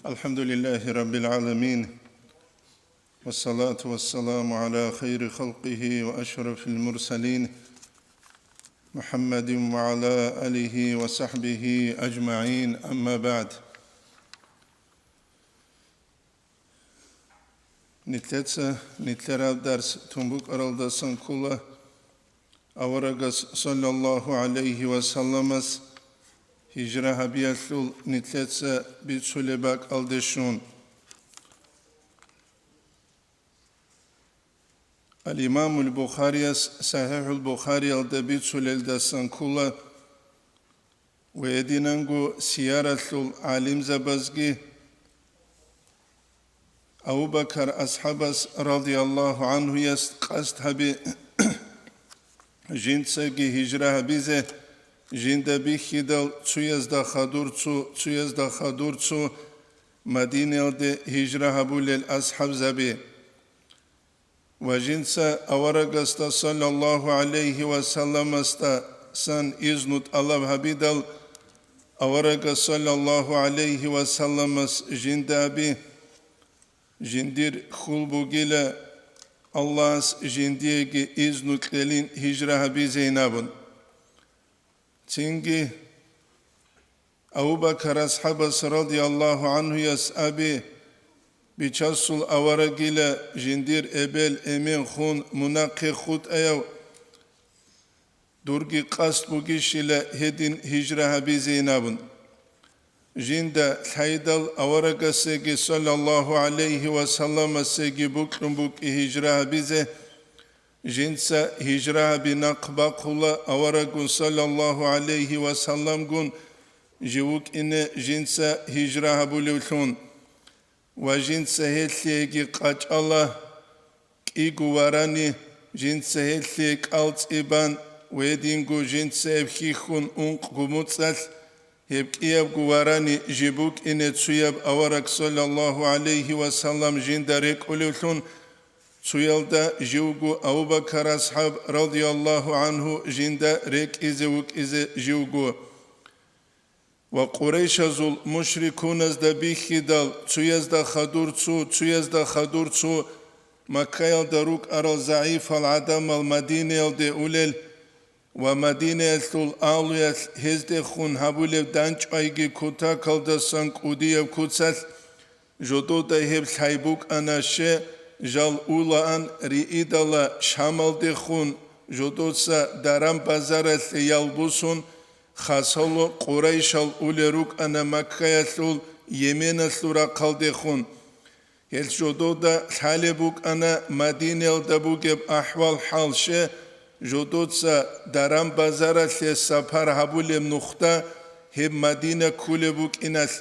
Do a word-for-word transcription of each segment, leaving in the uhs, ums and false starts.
الحمد لله رب العالمين، والصلاة والسلام على خير خلقه وأشرف المرسلين، محمد وعلى آله وصحبه أجمعين، أما بعد. Нилъеца нилъераб дарс тун букӀаралдасан ккола аварагас, саллаллагьу гӀалайгьи ва салламас, гьижра гьабиялъул нилъеца бицулеб бакӀалде щун. Ал-Имамул Бухарияс СахӀихӀул Бухариялда бицулелдасан ккола, ва гьединанго сияралъул гӀалимзабазги Абу-Бакар асхӀабас, радияллагьу гӀанхуяс, къасд гьаби жинцаги гьижра гьабизе, жинда бихьидал цуязда хадур цо, цуязда хадур цо Мадинаялде гьижра гьабулел асхӀабзаби. Ва жинца аварагасда, саллаллагьу гӀалайгьи ва салламасдасан, изну тӀалаб гьабидал, аварагас, саллаллагьу гӀалайгьи ва салламас, жинда аби: «Жиндир хьул бугила Аллагьас жиндиеги изну кьелин гьижра гьабизейин», – абун. Цинги Абу-Бакар асхӀабас, радияллагьу гӀанхуяс, аби: «Бичасул аварагила жиндир эбел-эмен хун мунахъе хутӀаяв, дурги къасд бугищила гьедин гьижра гьабизейин», – абун. Жинда лъайдал аварагасеги, саллаллагьу гӀалайгьи ва салламасеги, бокьун букӀи гьижра гьабизе. Жинца гьижра гьаби нахъ бахъула авараггун, саллаллагьу гӀалайгьи ва салламгун, жив вукӀине жинца гьижра гьабулевлъун. Ва жинца гьелъиеги къачӀала, кӀиго варани, жинца гьелъие кӀал цӀибан, ва гьединго жинца гьеб хьихьун ункъго моцӀалъ, гьеб кӀиябго варани жиб букӀине цуяб авараг, саллаллагьу гӀалайгьи ва саллам, жинда рекӀулевлъун, цуялда живго Абу-Бакар асхӀаб, радияллагьу гӀанху, жинда рекӀизе вукӀизе живго. Ва къурайшазул мушрикуназда бихьидал, цуязда хадур цо, цуязда хадур цо, Маккаялда рукӀарал загӀипал гӀадамал Мадинаялде улел ва Мадинаялъул агьлуялъ гьездехун гьабулеб дандчӀвайги кутакалдасан кӀудияб куцалъ, жодода гьеб лъай букӀана, ще, жал улаан риидала Шамалдехун, жодоца даран-базаралъе ял бусун, хасало къурайшал улел рукӀана Маккаялъул Йеменалъул рахъалдехун. Гьел жодода лъалеб букӀана Мадинаялда бугеб ахӀвал-хӀал, ще, жодоца даран-базаралъе сапар гьабулеб нухда гьеб Мадина ккулеб букӀиналъ.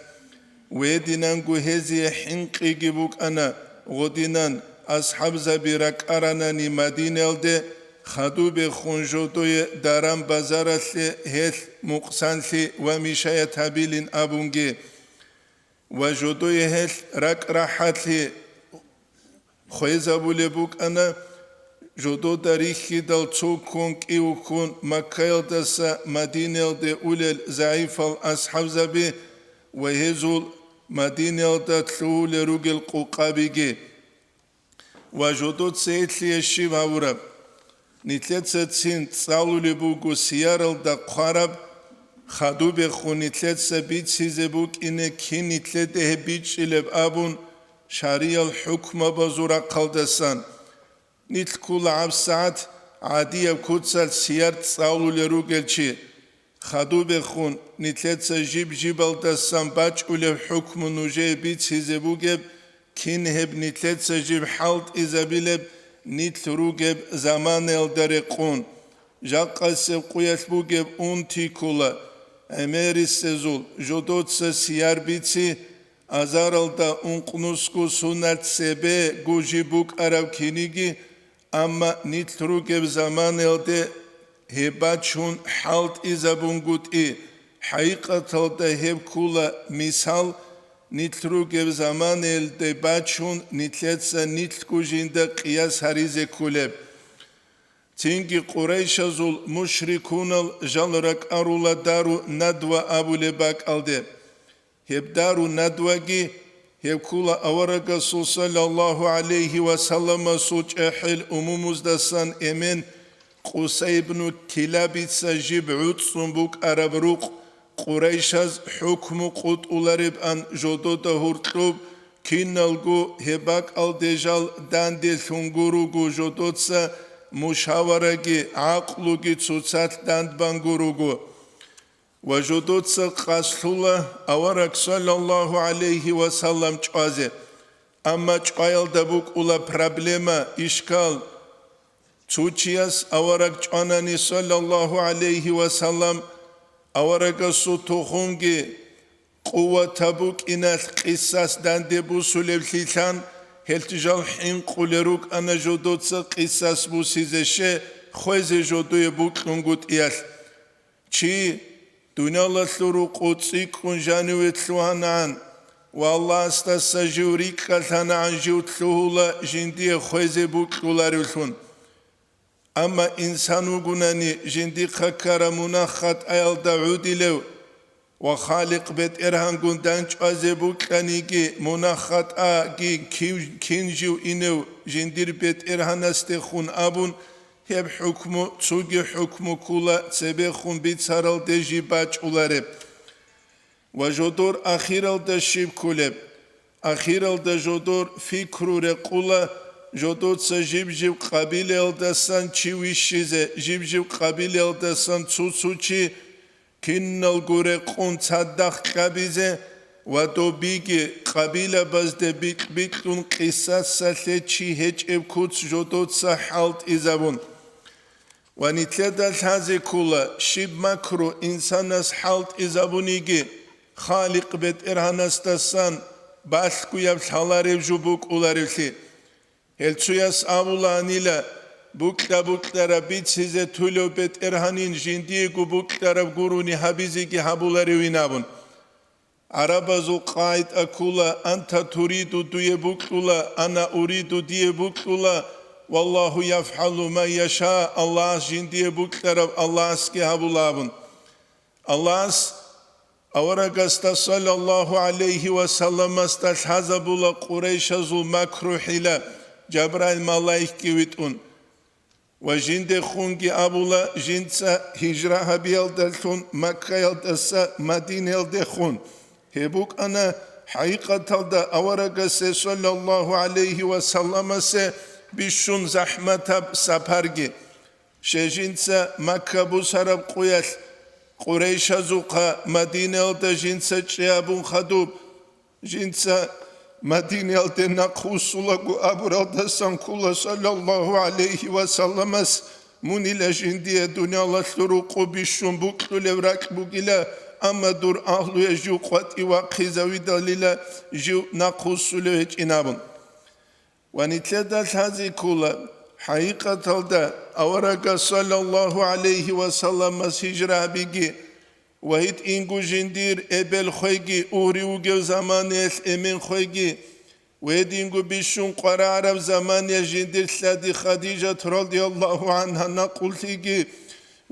Гьединанго гьезие хӀинкъиги букӀана, гъодинан асхӀабзаби ракӀаранани Мадинаялде, хадубехун жодое даран-базаралъе гьелъ мукъсанлъи ва мишаят гьабилин абунги. Ва жодое гьелъ ракӀ-рахӀатлъи хвезабулеб букӀана, жодода рихьидал цо ккун кӀиго ккун Маккаялдаса Мадинаялде улел загӀипал асхӀабзаби ва гьезул Мадинаялда лъугьулел ругел къукъабиги. Ва жодоца гьелъие щиб гьавураб? Нилъеца цин цӀалулеб буго сияралда хъвараб, хадубехун нилъеца бицизе букӀине кин нилъеде гьеб бичӀчӀилеб абун, шариял хӀукмабазул рахъалдасан. Нилъ ккула гьабсагӀат гӀадияб куцалъ сияр цӀалулел ругел чи. Хадубехун, нилъеца жиб-жибалдасан бачӀулеб хӀукму нужее бицизе бугеб, кин гьеб нилъеца жиб хӀалтӀизабилеб нилъ ругеб заманаялда рекъун. Жакъасеб къуялъ бугеб унти ккола, гӀемерисезул жодоца сияр бици, азаралда ункънусго сунат цебе гужи букӀараб киниги, амма нилъ ругеб заманаялде гьеб бачун хӀалтӀизабунгутӀи, хӀакъикъаталда гьеб ккула мисал, нилъ ругеб заманаялде бачун нилъеца нилъго жинда къияс гьаризе кколеб. Цинги къурайшазул мушрикунал жал ракӀарула дару надва абулеб бакӀалде. Гьеб дару надваги Гьеб ккула аварагасул саллаллагьу гӀалайгьи ва салламасул чӀахӀиял умумуздасан эмен Къусай ибну Килабица жиб гӀуцӀцӀун букӀараб рукъ, Къурайшаз хӀукму къутӀуларебан жодода гьоркьоб, киналго гьеб бакӀалде жал данделъун гуруго жодоца мушавараги гӀакълуги цоцалъ дандбан гуруго. Ва жодоца къасдлъула авараг саллаллагьу гӀалайгьи ва саллам чӀвазе. Амма чӀваялда букӀула проблема, ишкал. Цо чияс авараг чӀванани саллаллагьу гӀалайгьи ва саллам, аварагасул тухумги къуватаб букӀиналъ къисас данде бусулеблъилъан, гьелъ жал хӀинкъулел рукӀана жодоца къисас бусизе, щай хвезе жодое букьунгутӀиялъ. Чи дуниялалъул рукъу цӀикӀкӀун жаниве лъугьанагӀан ва Аллагьасдаса жив рикӀкӀалъанагӀан жив лъугьула жиндие хвезе букьуларевлъун. Амма инсан вугунани жиндихъа ккараб мунагь-хатӀаялда гӀодулев ва Халикъ БетӀергьангун дандчӀвазе букьаниги, мунагь-хатӀаги кив-, кин жив инев жиндир БетӀергьанасдехун абун, гьеб хӀукму цоги хӀукму ккула цебехун бицаралде жиб бачӀулареб. Ва жодор ахиралда щиб кколеб? Ахиралда жодор пикру рекъула, жодоца жиб-жиб къабилаялдасан чи вищизе, жиб-жиб къабилаялдасан цо-цо чи киналго рекъун цадахъ кьабизе ва добиги къабилабазде бикь-бикьун къисасалъе чи гьечӀеб куц жодоца хӀалтӀизабун. Ва нилъеда лъазе ккола, щиб макру инсанас хӀалтӀизабуниги, Халикъ БетӀергьанасдасан балъгояб лъалареб жо букӀуларевлъи. Гьелцояс абулаанила, букьа-букьараб бицизе тулев БетӀергьанин жиндиего букьараб гурони гьабизеги гьабуларевин абун. ГӀарабазул къагӀида ккула: «Анта туриду» — дуе букьула, «Ана уриду» — дие букьула, «Валлагьу яфгӀалу ма яша», Аллагьас жиндие букьараб Аллагьасги гьабула абун. Аллагьас аварагасда саллаллагьу гӀалайгьи ва салламасда лъазабула Къурайшазул макру-хӀила, Жабраил малаикги витӀун. Ва жиндехунги абула, жинца гьижра гьабиялдалъун Маккаялдаса Мадинаялдехун. Гьеб букӀана хӀакъикъаталда аварагасе саллаллагьу гӀалайгьи ва салламасе бищун захӀматаб сапарги. Щай жинца Макка бусараб къуялъ Къурайшазухъа Мадинаялда жинца чӀей абун хадуб, жинца Мадинаялде нахъвуссулаго абуралдасан ккула саллаллагьу гӀалайгьи ва салламас, мунила жиндие дуниялалъул рукъу бищун букьулев ракь бугила, амма дур агьлуе жив къватӀив вахъизавидалила жив нахъвуссулев гьечӀин абун. Ва нилъеда лъазе ккола, хӀакъикъаталда аварагас саллаллагьу гӀалайгьи ва салламас гьижра гьабиги ва гьитӀинго жиндир эбел хвейги, угьрив вугев заманаялъ эмен хвейги, ва гьединго бищун къварагӀараб заманаялъ жиндир лъади Хадижат радияллагьу гӀангьа накъуллъиги,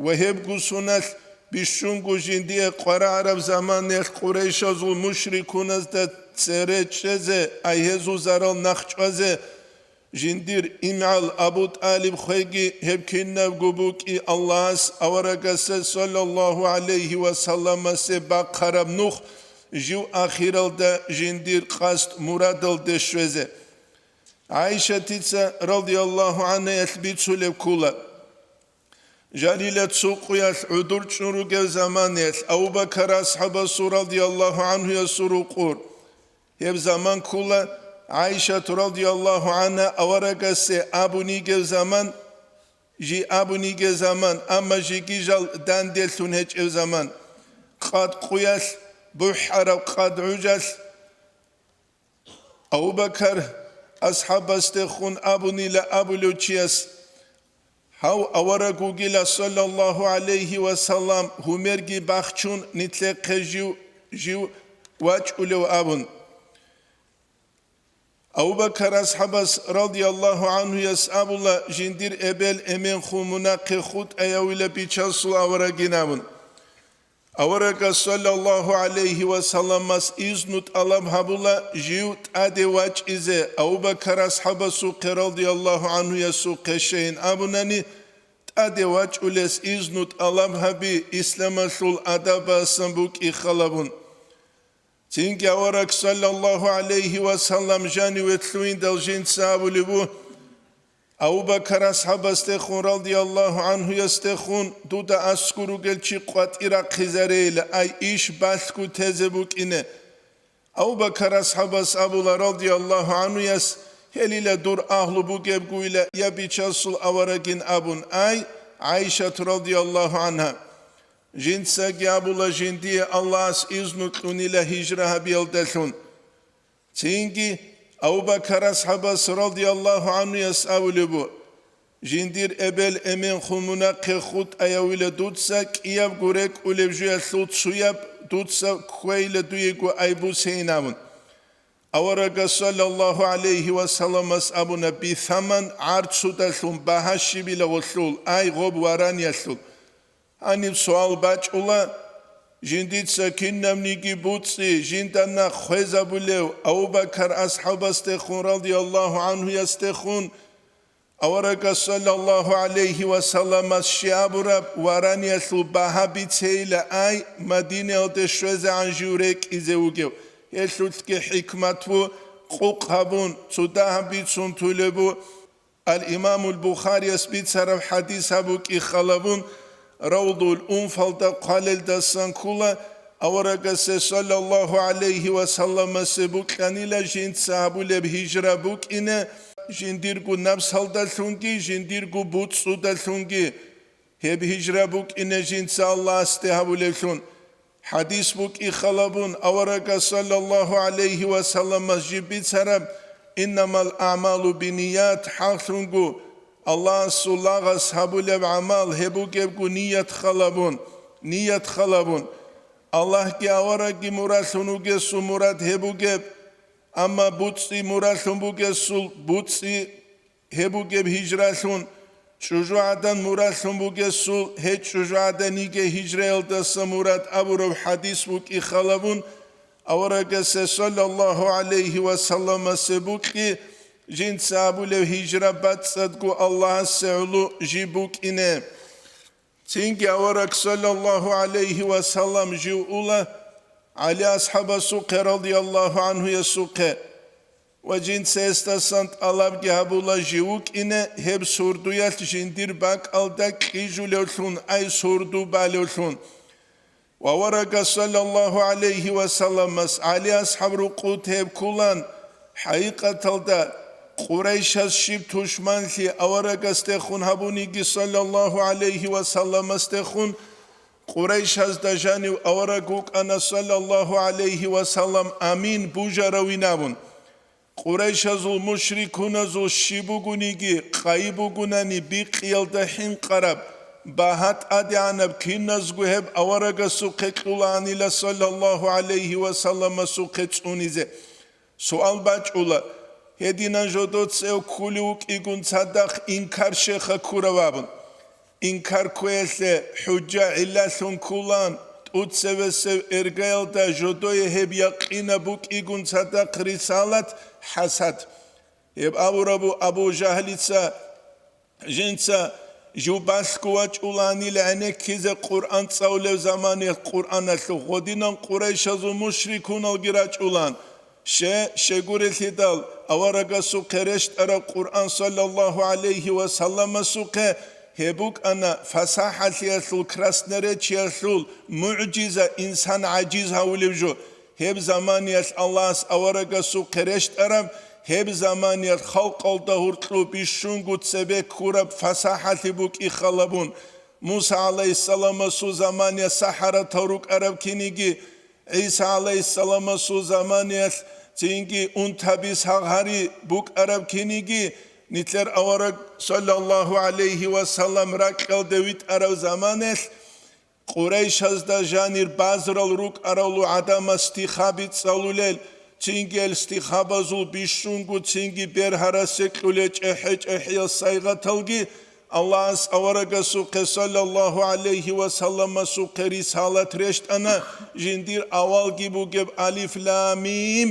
ва гьебго соналъ бищунго жиндие къварагӀараб заманаялъ Къурайшазул мушрикуназда цере чӀезе, ай гьезул зарал нахъ чӀвазе, жиндир имгӀал Абу ТӀалиб хвейги, гьеб кинабго букӀи Аллагьас аварагасе саллаллагьу гӀалайгьи ва салламасе бахъараб нух, жив ахиралда жиндир къасд-мурадалде щвезе. ГӀайшатица радияллагьу гӀангьаялъ бицулеб ккула. Жалила цо къуялъ гӀодор чӀун ругев заманаялъ Абу-Бакар асхӀабасул радияллагьу гӀангьуясул рукъур. Гьеб заман ккула ГӀайшат радияллагьу гӀангьа аварагасе абун йигев заман, жий абун йигев заман, амма жиги жал данделъун гьечӀев заман. Къад къуялъ, бухӀараб къад гӀужалъ, Абу-Бакар асхӀабасдехун абунила абулев чияс, гьав авараг вугила, саллаллагьу гӀалайгьи ва саллам, гьумерги бахчун, нилъехъе жив, жив вачӀулев абун. Абу-Бакар асхӀабас радияллагьу гӀангьуяс абула, жиндир эбел эменхун мунахъе хутӀаяв вугила бичасул аварагин абун. Аварагас саллаллагьу гӀалайгьи ва салламас изну тӀалаб гьабула жив тӀаде вачӀизе Абу-Бакар асхӀабасухъе радияллагьу гӀанхуясухъе щайин абунани, тӀаде вачӀулес изну тӀалаб гьаби исламалъул адабасан букӀи халабун. Цинги авараг саллаллагьу гӀалайгьи ва саллам жаниве лъугьиндал жинца абулеб буго, Абу-Бакар асхӀабасдехун радияллагьу гӀанхуясдехун дуда аскӀор ругел чи къватӀир рахъизарейила, ай иш балъго тезе букӀине. Абу-Бакар асхӀабас абула радияллагьу гӀанхуяс, гьелила дур агьлу бугебгойила я бичасул аварагин абун, ай ГӀайшат радияллагьу гӀанхӀа. Жинцаги абула жиндие Аллагьас изну кьунила гьижра гьабиялдалъун. Цинги Абу-Бакар асхӀабас радияллагьу гӀанхуяс абулеб буго, жиндир эбел-эменхъул мунахъе хутӀаяйила дуца кӀиябго рекӀулеб жоялъул цояб дуца кквейила дуего айбусейин абун. Аварагас саллаллагьу гӀалайгьи ва салламас абуна, бисаман, гӀарцудалъун, багьа щибила гъолъул, ай гъоб вараниялъул. Гьаниб суал бачӀула, жиндица кинабниги буцӀцӀи жинда нахъ хвезабулев Абу-Бакар асхӀабасдехун радияллагьу гӀанхуясдехун, аварагас саллаллагьу гӀалайгьи ва салламас щиб абураб вараниялъул багьа бицейила, ай Мадинаялде щвезегӀан жив рекӀизе вугев, гьелъулъги хӀикмат бу, къукъ гьабун, цо дагьаб бицун тулеб бу. Ал-Имамул Бухарияс бицараб хӀадис гьаб букӀи халабун, Равдул Унфалда хъвалелдасан ккола, аварагасе саллаллагьу гӀалайгьи ва салламасе букьанила жинца гьабулеб гьижра букӀине, жиндирго напсалдалъунги жиндирго буцӀцӀудалъунги. Гьеб гьижра букӀине жинца Аллагьасде гьабулевлъун. ХӀадис букӀи халабун, аварагас саллаллагьу гӀалайгьи ва салламас жиб бицараб: «Иннамал аъмалу биният», хӀакълъунго, Аллагьасул лагъас гьабулеб гӀамал гьеб бугебго ният халабун, ният халабун. Аллагьги аварагги мурадлъун вугесул мурад гьеб бугеб, амма буцӀцӀи мурадлъун бугесул буцӀцӀи гьеб бугеб гьижралъун, чӀужугӀадан мурадлъун бугесул, гьеб чӀужугӀаданиги гьижраялдаса мурад абураб хӀадис букӀи халабун, аварагасе саллаллагьу гӀалайгьи ва салламасе букьи, жинца абулеб гьижра бацӀцӀадго Аллагьасе гӀоло жиб букӀине. Цинги авараг саллаллагьу гӀалайгьи ва саллам жив ула ГӀали асхӀабасухъе радияллагьу гӀанхуясухъе. Ва жинца гьесдасан тӀалабги гьабула жив вукӀине гьеб сурдуялъ жиндир бакӀалда кьижулевлъун, ай сурду балевлъун. Ва аварагас саллаллагьу гӀалайгьи ва салламас ГӀали асхӀаб рукъу теб кколан, хӀакъикъаталда, Къурайшас щиб тушманлъи аварагасдехун гьабуниги саллаллагьу гӀалайгьи ва салламасдехун, Къурайшазда жанив авараг вукӀана саллаллагьу гӀалайгьи ва саллам амин бужаравин абун. Къурайшазул мушрикуназул щиб бугониги къайи бугунани бикъиялда хӀинкъараб, багьа тӀадегӀанаб киназго гьеб аварагасухъе кьулаанила саллаллагьу гӀалайгьи ва салламасухъе цӀунизе. Суал бачӀула, гьединан жодоцев ккулев вукӀигун цадахъ инкар щеха ккурав абун. Инкар кквеялъе хӀужжа гӀиллалъун ккулан, тӀуцевесев эргаялда жодое гьеб якъинаб букӀигун цадахъ рисалат, хӀасад. Гьеб абурабу Абу Жагьлица жинца жив балъго вачӀуланил гӀенеккизе Къуръан цӀалулев заманиялъ Къуръаналъул гъодинан Къурайшазул мушрикуналги рачӀулан. Ще, щегурелъидал, аварагасухъе рещтӀараб Къуръан саллаллагьу гӀалайгьи ва салламасухъе гьеб букӀана фасахӀалъиялъул, красноречиялъул мугӀжиза, инсан гӀажиз гьавулев жо. Гьеб заманиялъ Аллагьас аварагасухъе рещтӀараб, гьеб заманиялъ халкъалда гьоркьоб бищунго цебе ккураб фасахӀалъи букӀи халабун. Муса гӀалайгьиссаламасул заманиялъ сахӀаратал рукӀараб киниги, ГӀиса гӀалайгьиссаламасул заманиялъ цинги унтаби сагъари букӀараб киниги, нилъер авараг саллаллагьу гӀалайгьи ва саллам ракьалде витӀарав заманаялъ Къурайшазда жанир базарал рукӀаравлу гӀадамаз стихаби цӀалулел, цинги гьел стихабазул бищунго цинги бергьарасе кьулел чӀехӀе-чӀехӀиял сайгъаталги Аллагьас аварагасухъе саллаллагьу гӀалайгьи ва салламасухъе рисалат рещтӀана, жиндир авалги бугеб алиф-лам-мим,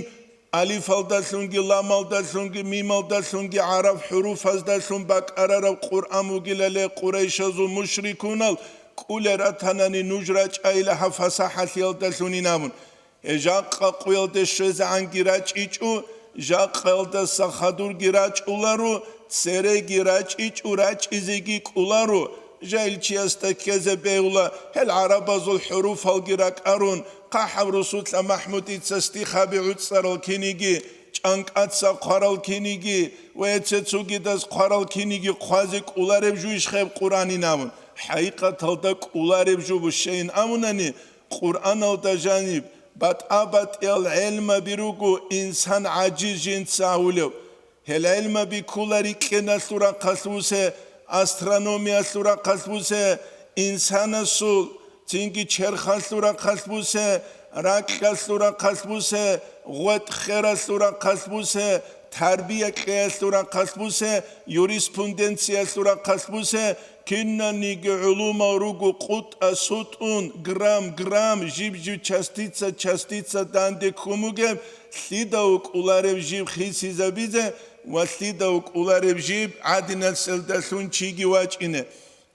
алифалдалъунги, ламалдалъунги, мималдалъунги, гӀараб хӀуруфаздалъун бакӀарараб Къуръан бугилале, Къурайшазул мушрикунал кӀулел ратанани нуж рачӀайила гьаб фасахӀалъиялдалъунин абун. Гьеб жакъа къуялде щвезегӀанги рачӀичӀо, жакъаялдаса хадурги рачӀуларо, цереги рачӀичӀо, рачӀизеги кӀоларо. Жагьилчиясда ккезе бегьула, гьел гӀарабазул хӀуруфалги ракӀарун, ХъахӀаб Русулла МахӀмудица стихаби гӀуцӀарал киниги, чӀанкӀаца хъварал киниги ва цо-цогидаз хъварал киниги хъвазе кӀолареб жуищ гьеб Къуръанин абун. ХӀакъикъаталда кӀолареб жо бу, щайин абунани, Къуръаналда жаниб батӀа-батӀиял гӀелмаби руго инсан гӀажиз жинца гьавулев. Гьел гӀелмаби ккола рикӀкӀеналъул рахъалъ бусе, астрономиялъул рахъалъ бусе, инсанасул, цинги черхалъул рахъалъ бусе, ракьалъул рахъалъ бусе, гъветӀ-хералъул рахъалъ бусе, тарбия кьеялъул рахъалъ бусе, юриспруденциялъул рахъалъ бусе, кинаниги гӀулумал руго къутӀа-сутӀун, грамм-грамм, жиб-жиб, частица-частица данде ккун бугеб, лъидав кӀолареб жиб хисизабизе ва лъидав кӀолареб жиб гӀадиналъелдалъун чиги вачӀине.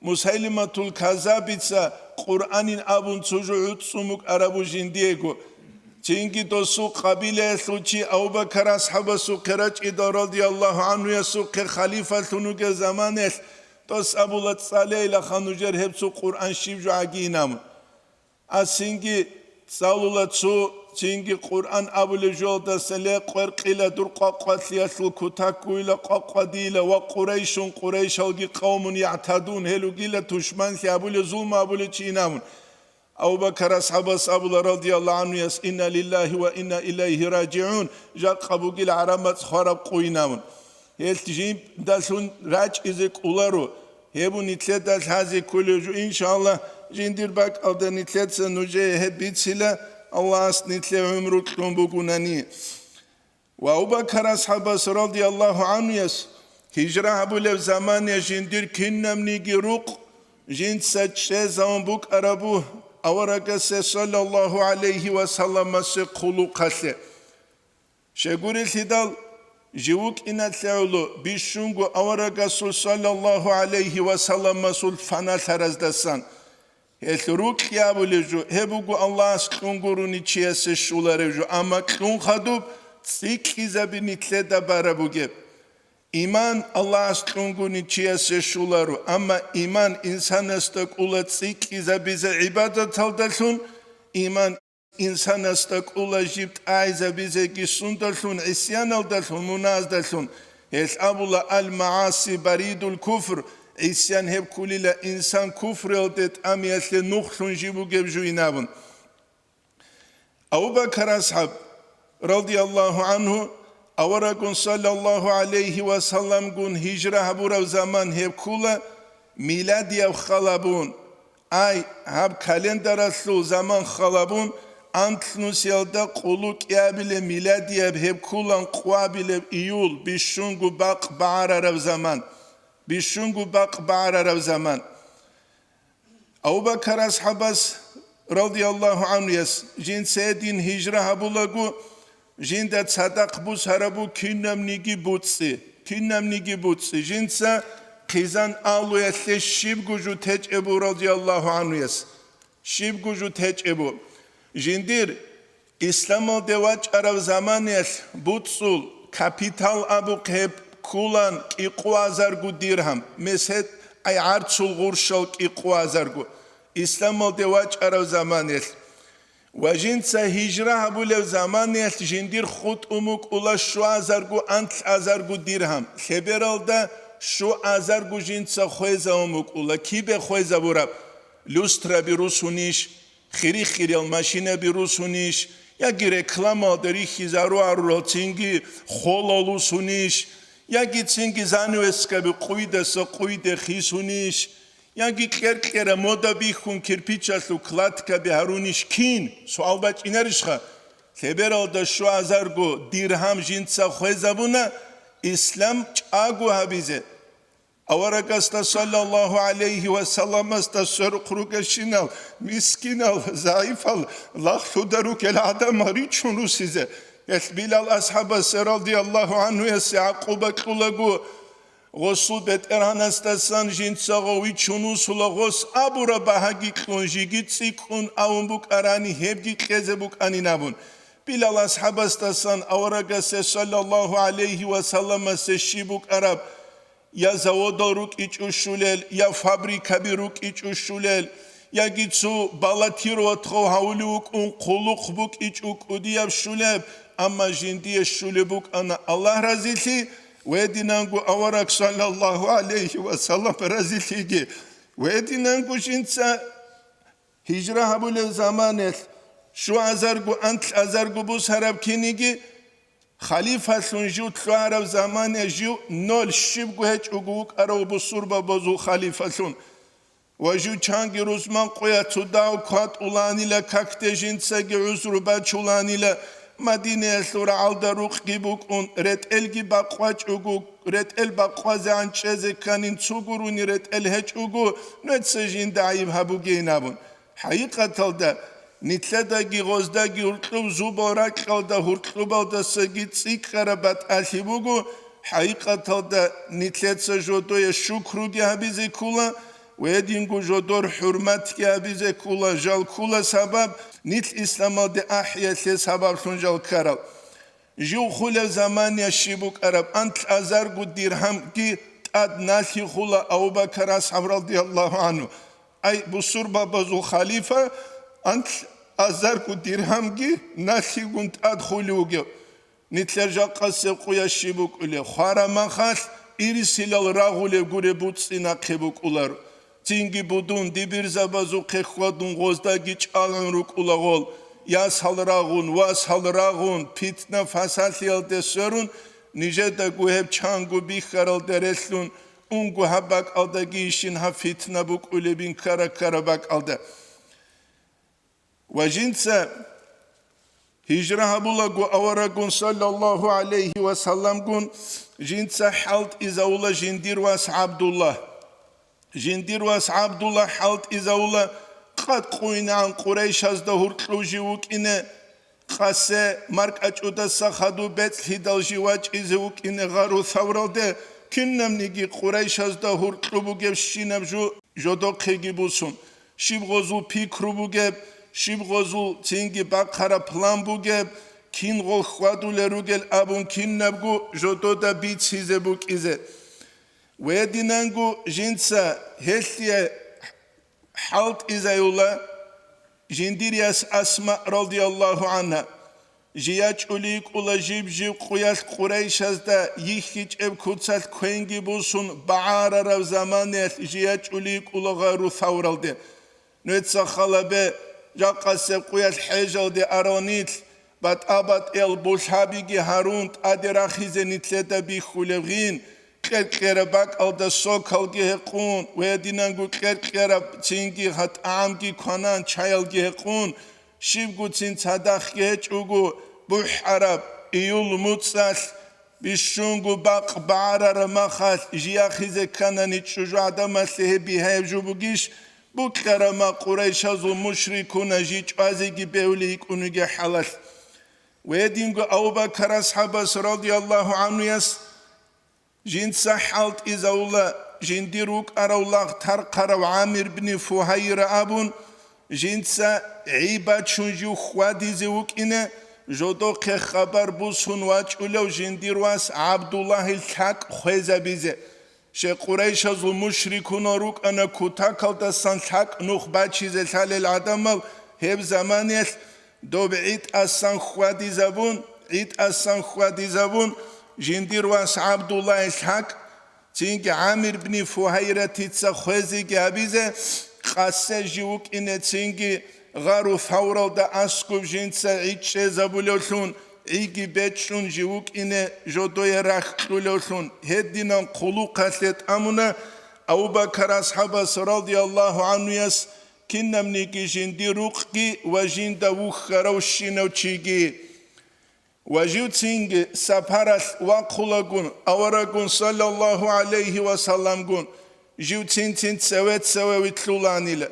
Мусайлиматул Каззабица Къуръанин абун цо жо гӀуцӀцӀун букӀарабу жиндиего. Цинги досул къабилаялъул чи Абу-Бакар асхӀабасухъе рачӀидал радияллагьу гӀанхуясухъе халифалъун вугев заманаялъ дос абула, цӀалейилаха нужер гьеб цо Къуръан щиб жо гӀагинаб. Асинги цӀалула цо, цинги Къуръан абулеб жоялдаса ле къверкъила дур къвакъвалъиялъул кутаккуйила къвакъвадийила ва Къурайшун, Къурайшалги къавмун ягӀтадун, гьел ругила тушманлъи абулев, зулму абулев чи инабун. Абу-Бакар асхӀабас абула радияллагьу гӀанхуяс: «Инна лиллагьи ва инна илайгьи ражигӀун», жакъа бугил гӀарамацӀ хвараб къуйнавун. Гьелъ жиндалъун рачӀизе кӀоларо, гьеб нилъеда лъазе кколев жо, иншаллагь, жиндир бакӀалда нилъеца нужее гьеб бицила, Аллагьас нилъее гӀумру кьун бугунани. Ва Абу-Бакар асхӀабас радияллагьу гӀанхуяс гьижра гьабулеб замане жиндир кинабниги рукъ жинца чӀезавун букӀарабу аварагасе саллаллагьу гӀалайгьи ва салламасе хъулухъалъе. Щегурелъидал, жив вукӀиналъе гӀоло бищунго аварагасул саллаллагьу гӀалайгьи ва салламасул фаналъараздасан. Гьелъ рукъ абулеб жо, гьеб буго Аллагьас кьун гурони чиясе щоларев жо, амма кьун хадуб цӀикӀкӀизаби нилъеда бараб бугеб. Иман Аллагьас кьун гурони чиясе щоларо, амма иман инсанасда кӀула цӀикӀкӀизабизе гӀибадаталдалъун, иман инсанасда кӀула жиб тӀагӀизабизеги сундалъун, гӀисяналдалъун, муназдалъун. Гьелъ абула: «Ал-магӀаси баридул куфр», гӀисян гьеб ккулила инсан куфруялде тӀамиялъе нухлъун жиб бугеб жуин абун. Абу-Бакар асхӀаб, радияллагьу гӀанху, аварагун саллаллагьу гӀалайгьи ва салламгун гьижра гьабураб заман гьеб ккула миладияб халабун. Ай, гьаб календаралъул заман халабун, анлънусиялда къулу кӀиабилеб миладияб гьеб ккулан къвабилеб июль, бищунго бакъ багӀарараб заман. Бищунго бакъ багӀарараб заман. Абу-Бакар асхӀабас, радияллагьу гӀанхуяс, жинца гьедин гьижра гьабулаго, жинда цадахъ бусарабу кинабниги буцӀцӀи, кинабниги буцӀцӀи, жинца хъизан алуялъе щибго жо течӀебу, радияллагьу гӀанхуяс, щибго жо течӀебу. Жиндир исламалде вачӀараб заманиялъ буцӀцӀул капитал абухъ гьеб ккулан кӀикъоазарго диргьам, месед, ай, гӀарцул гъурщал кӀикъоазарго, исламалде вачӀараб заманиялъ. Ва жинца гьижра гьабулеб заманиялъ жиндир хутӀун букӀула щуазарго анлъазарго диргьам, лъебералда щуазарго жинца хвезавун букӀула. Кибе хвезабураб? Люстраби русунищ, хири-хириял машинаби русунищ, яги рекламалда рихьизару-арурал цинги холал русунищ, яги цинги занавескаби къуйдаса къуйде хисунищ, яги кьер-кьера мода бихьун кирпичалъул кладкаби гьарунищ кин? Суал бачӀинарищха? Лъебералда щуазарго диргьам жинца хвезабуна ислам чӀаго гьабизе. Аварагасда саллаллагьу гӀалайгьи ва салламасда сверухъ ругелщинал, мискинал, загӀипал, лагълъуда ругел гӀадамал ричун русизе. Гьелъ Билал асхӀабасе радияллагьу гӀанхуясе гӀакъуба кьулаго, гъосул бетӀергьанасдасан жинца гъов вичун вусула, гъос абураб багьаги кьун, жеги цӀикӀкӀун авун букӀарани, гьебги кьезе букӀанин абун. Билал асхӀабасдасан аварагасе саллаллагьу гӀалайгьи ва салламасе щиб букӀараб, я заводал рукӀичӀо щулел, я фабрикаби рукӀичӀо щулел, яги цо баллотироватьгъав гьавулев вукӀун хъулухъ букӀичӀо кӀудияб щулеб, амма жиндие щулеб букӀана Аллагь разилъи, гьединанго авараг саллаллагьу гӀалайгьи ва саллам разилъиги, гьединанго жинца гьижра гьабулеб заманалъ, щуазарго, анлъазарго бусараб киниги, халифалъун жив лъугьараб заманалъ жив ноль щибго гьечӀого вукӀарав бусурбабазул халифалъун. Ва жив чанги рузман къоялъ цо дагь кватӀуланила, какде жинцаги гӀузру бачуланила, Мадинаялъул рагӀалда рукъги букӀун, ретӀелги бакъвачӀого, ретӀел бакъвазегӀан чӀезе кканин цо гурони ретӀел гьечӀого, нуца жинда гӀайиб гьабугейин абун. ХӀакъикъаталда, нилъедаги гъоздаги гьуркьуб зубал ракьалда гьуркьубалдасаги цӀикӀкӀараб батӀалъи буго, хӀакъикъаталда, нилъеца жодое шукруги гьабизе ккола, гьединго жодор хӀурматги гьабизе ккола, жал ккола сабаб, нилъ исламалде ахӀиялъе сабаблъун жал ккарал. Жив хулев замания щиб букӀараб, анлъазарго диргьамги тӀад налъи хула Абу Бакар асхӀаб радияллагьу гӀанху. Ай, бусурбабазул халифа, анлъазарго диргьамги налъигун тӀад хулев вугев. Нилъер жакъасеб къоялъ щиб букӀулеб? Хвара махалъ ирисилал рагъулеб гуреб буцӀцӀи нахъе букӀуларо. Цинги будун дибирзабазухъе хьвадун гъоздаги чӀалгӀун рукӀула гъол, ясал рагъун, васал рагъун, питна-фасалъиялде сверун, нижедаго гьеб чанго бихьаралде релълъун, унго гьаб бакӀалдагийищин гьаб питна букӀулебин ккара-ккара бакӀалда. Ва жинца гьижра гьабулаго аварагун саллаллагьу гӀалайгьи ва салламгун, жинца хӀалтӀизавула жиндир вас ГӀабдуллагь. Жиндир вас ГӀабдуллагь хӀалтӀизавула, къад къуйнагӀан Къурайшазда гьуркьув жив вукӀине, къасе маркӀачӀудаса хадуб бецӀлъидал жив вачӀизе вукӀине гъару Савралде, кинабниги Къурайшазда гьуркьу бугебщинаб жу жодохъеги бусун, щиб гъозул пикру бугеб, щиб гъозул цинги бахъараб план бугеб, кин гъол хьвадулел ругел абун кинабго жодода бицизе букӀизе. Гьединанго жинца гьелъие хӀалтӀизаюла жиндир яс Асма радияллагьу гӀанхӀа. Жий ячӀулей кӀула жиб-жиб къуялъ Къурайшазда йихьичӀеб куцалъ квенги бусун багӀарараб заманаялъ жий ячӀулей кӀула гъару Савралде. Нуца халабе, жакъасеб къуялъ хӀежалде арал нилъ, батӀа-батӀиял булъабиги гьарун тӀаде рахизе нилъеда бихьулеб гъин, кьер-кьераб бакӀалда сокалги гьекъун, гьединанго кьер-кьераб цинги гьатӀагӀамги кванан чаялги гьекъун, щибгоцин цадахъги гьечӀого, бухӀараб, июль муцӀалъ, бищунго бакъ багӀарараб махалъ жий яхизе кканани чӀужугӀаданалъе гьеб бигьаяб жо бугищ, букьараб ма Къурайшазул мушрикуна жий чӀвазеги бегьулей йикӀун вугеб хӀалалъ. Гьединго Абу Бакар асхӀабас радияллагьу гӀанхуяс жинца хӀалтӀизавула, жиндир вукӀарав лагъ тархъарав ГӀамир бни Фугьайра абун, жинца гӀи бачун жив хьвадизе вукӀине, жодохъе хабар бусун вачӀулев жиндир вас ГӀабдуллагьил лъакӀ хвезабизе. Щай Къурайшазул мушрикунал рукӀана кутакалдасан лъакӀ нух бачизе лъалел гӀадамал гьеб заманаялъ, доб гӀи тӀасан хьвадизабун, гӀи тӀасан хьвадизабун, жиндир вас ГӀабдуллагьил лъакӀ, цинги ГӀамир бни Фугьайратица хвезеги гьабизе, къасе жив вукӀине цинги гъару Савралда аскӀуб жинца гӀи чӀезабулевлъун, гӀиги бечӀчӀун жив вукӀине жодое рахь кьулевлъун, гьединан хъулухъалъе тӀамуна Абу Бакар асхӀабас радияллагьу гӀанхуяс, кинабниги жиндир рукъги ва жинда вухьаравщинав чиги. Ва живцинги сапаралъ вахъулагун, аварагун саллаллагьу гӀалайгьи ва салламгун, жив цин-цин цеве-цеве вилълъуланила,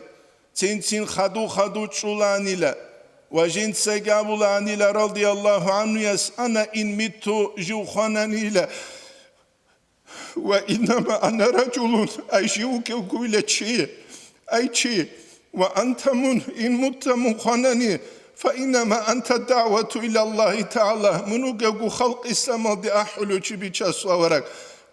цин-цин хадув-хадув чӀуланила, ва жинцаги абуланила радияллагьу гӀангьуяс: «Ана ин митту», жив хвананила. «Ва иннама ана ражулун», ай жив вугевгойила чи, ай чи, «ва анта мун, ин мутта мун хванани, фа иннама анта дагӀвату илаллагьи тагӀала», мун вугевго халкъ исламалде ахӀулев чи, Бичасул авараг.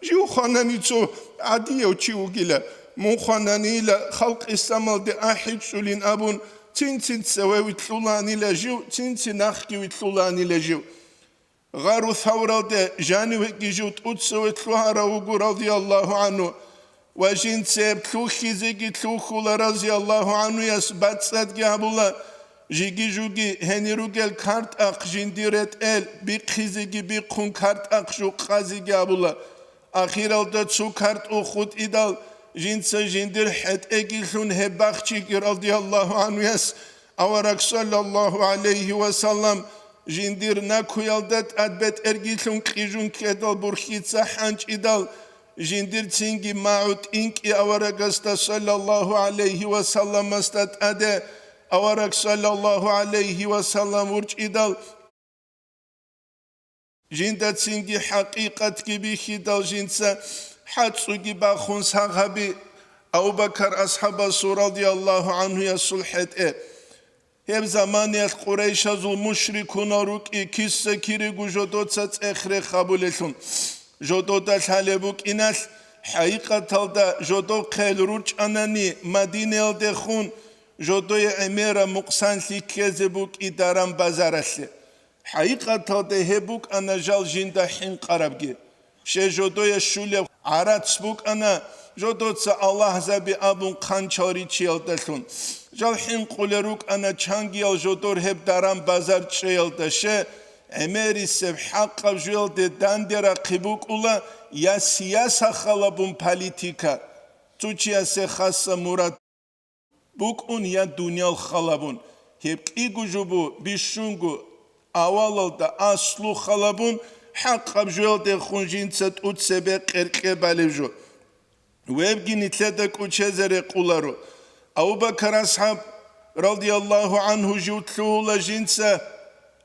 Жив хванани цо гӀадияв чи вугила, мун хвананила халкъ исламалде ахӀичӀулин абун, цин-цин цеве вилълъуланила жив, цин-цин нахги вилълъуланила жив. Гъару Савралде жанивеги жив тӀуцеве лъугьарав вуго радияллагьу гӀангьу, ва жинца гьеб лъухьизеги лъухьула радияллагьу гӀангьуяс, бацӀцӀадги гьабула, жиги-жуги гьенир ругел картӀахъ жиндир ретӀел бихъизеги бихъун, картӀахъ жукъазеги гьабула. Ахиралда цо картӀу хутӀидал, жинца жиндир хӀетӀеги лъун гьеб бахчиги радияллагьу гӀангьуяс, авараг саллаллагьу гӀалайгьи ва саллам, жиндир накуялда тӀад бетӀергилъун кьижун ккедал бурхьица хӀанчӀидал, жиндир цинги магӀу тӀинкӀи аварагасда саллаллагьу гӀалайгьи ва салламасда тӀаде авараг саллаллагьу гӀалайгьи ва саллам вурчӀидал, жинда цинги хӀакъикъатги бихьидал, жинца хӀацӀцӀуги бахун сагъаби Абу-Бакар асхӀабасул радияллагьу гӀангьуясул хӀетӀе. Гьеб заманиялъ къурайшазул мушрикунал рукӀи киса-кирего жодоца цӀех-рех гьабулелъул, жодода лъалеб букӀиналъ, хӀакъикъаталда жодохъел рурчӀанани Мадинаялдехун, жодое гӀемераб мукъсанлъи ккезе букӀи даран-базаралъе. ХӀакъикъаталда гьеб букӀана жал жинда хӀинкъарабги. Щай жодое щулеб гӀарац букӀана, жодоца аллагьзаби абун хъанчал ричиялдалъун. Жал хӀинкъулел рукӀана чангиял жодор гьеб даран-базар чӀеялда, щай гӀемерисеб хӀакъаб жоялде данде рахъи букӀула я сияса халабун политика, цо чиясе хаса мурад букӀун я дуниял халабун, гьеб кӀиго жо бу бищунго, авалалда, аслу халабун, хӀакъаб жоялдехун жинца тӀуцебе къеркье балеб жо. Вебги нилъеда кӀучезе рекъоларо. Абу-Бакар асхӀаб, радияллагьу гӀангьу, жив лъугьула жинца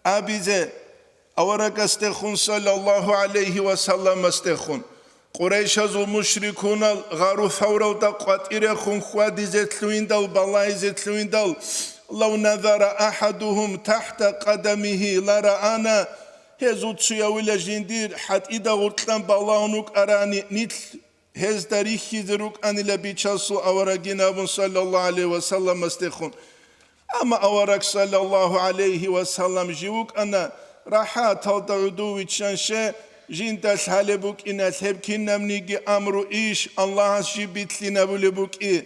абизе, аварагасдехун, саллаллагьу гӀалайгьи ва салламасдехун, къурайшазул мушрикунал гъару Савралда къватӀирехун хьвадизе лъугьиндал, балагьизе лъугьиндал, «Лав назара ахӀадугьум тахӀта къадамигьи лараана», гьезул цуявила жиндир хӀатӀида гъоркьан балагьун вукӀарани, нилъ гьезда рихьизе рукӀанила Бичасул аварагин абун, саллаллагьу гӀалайгьи ва салламасдехун. Амма авараг, саллаллагьу гӀалайгьи ва саллам, жив вукӀана рахӀаталда гӀодов виччан, щай жинда лъалеб букӀиналъ гьеб кинабниги амру иш Аллагьас жиб битлъинабулеб букӀи.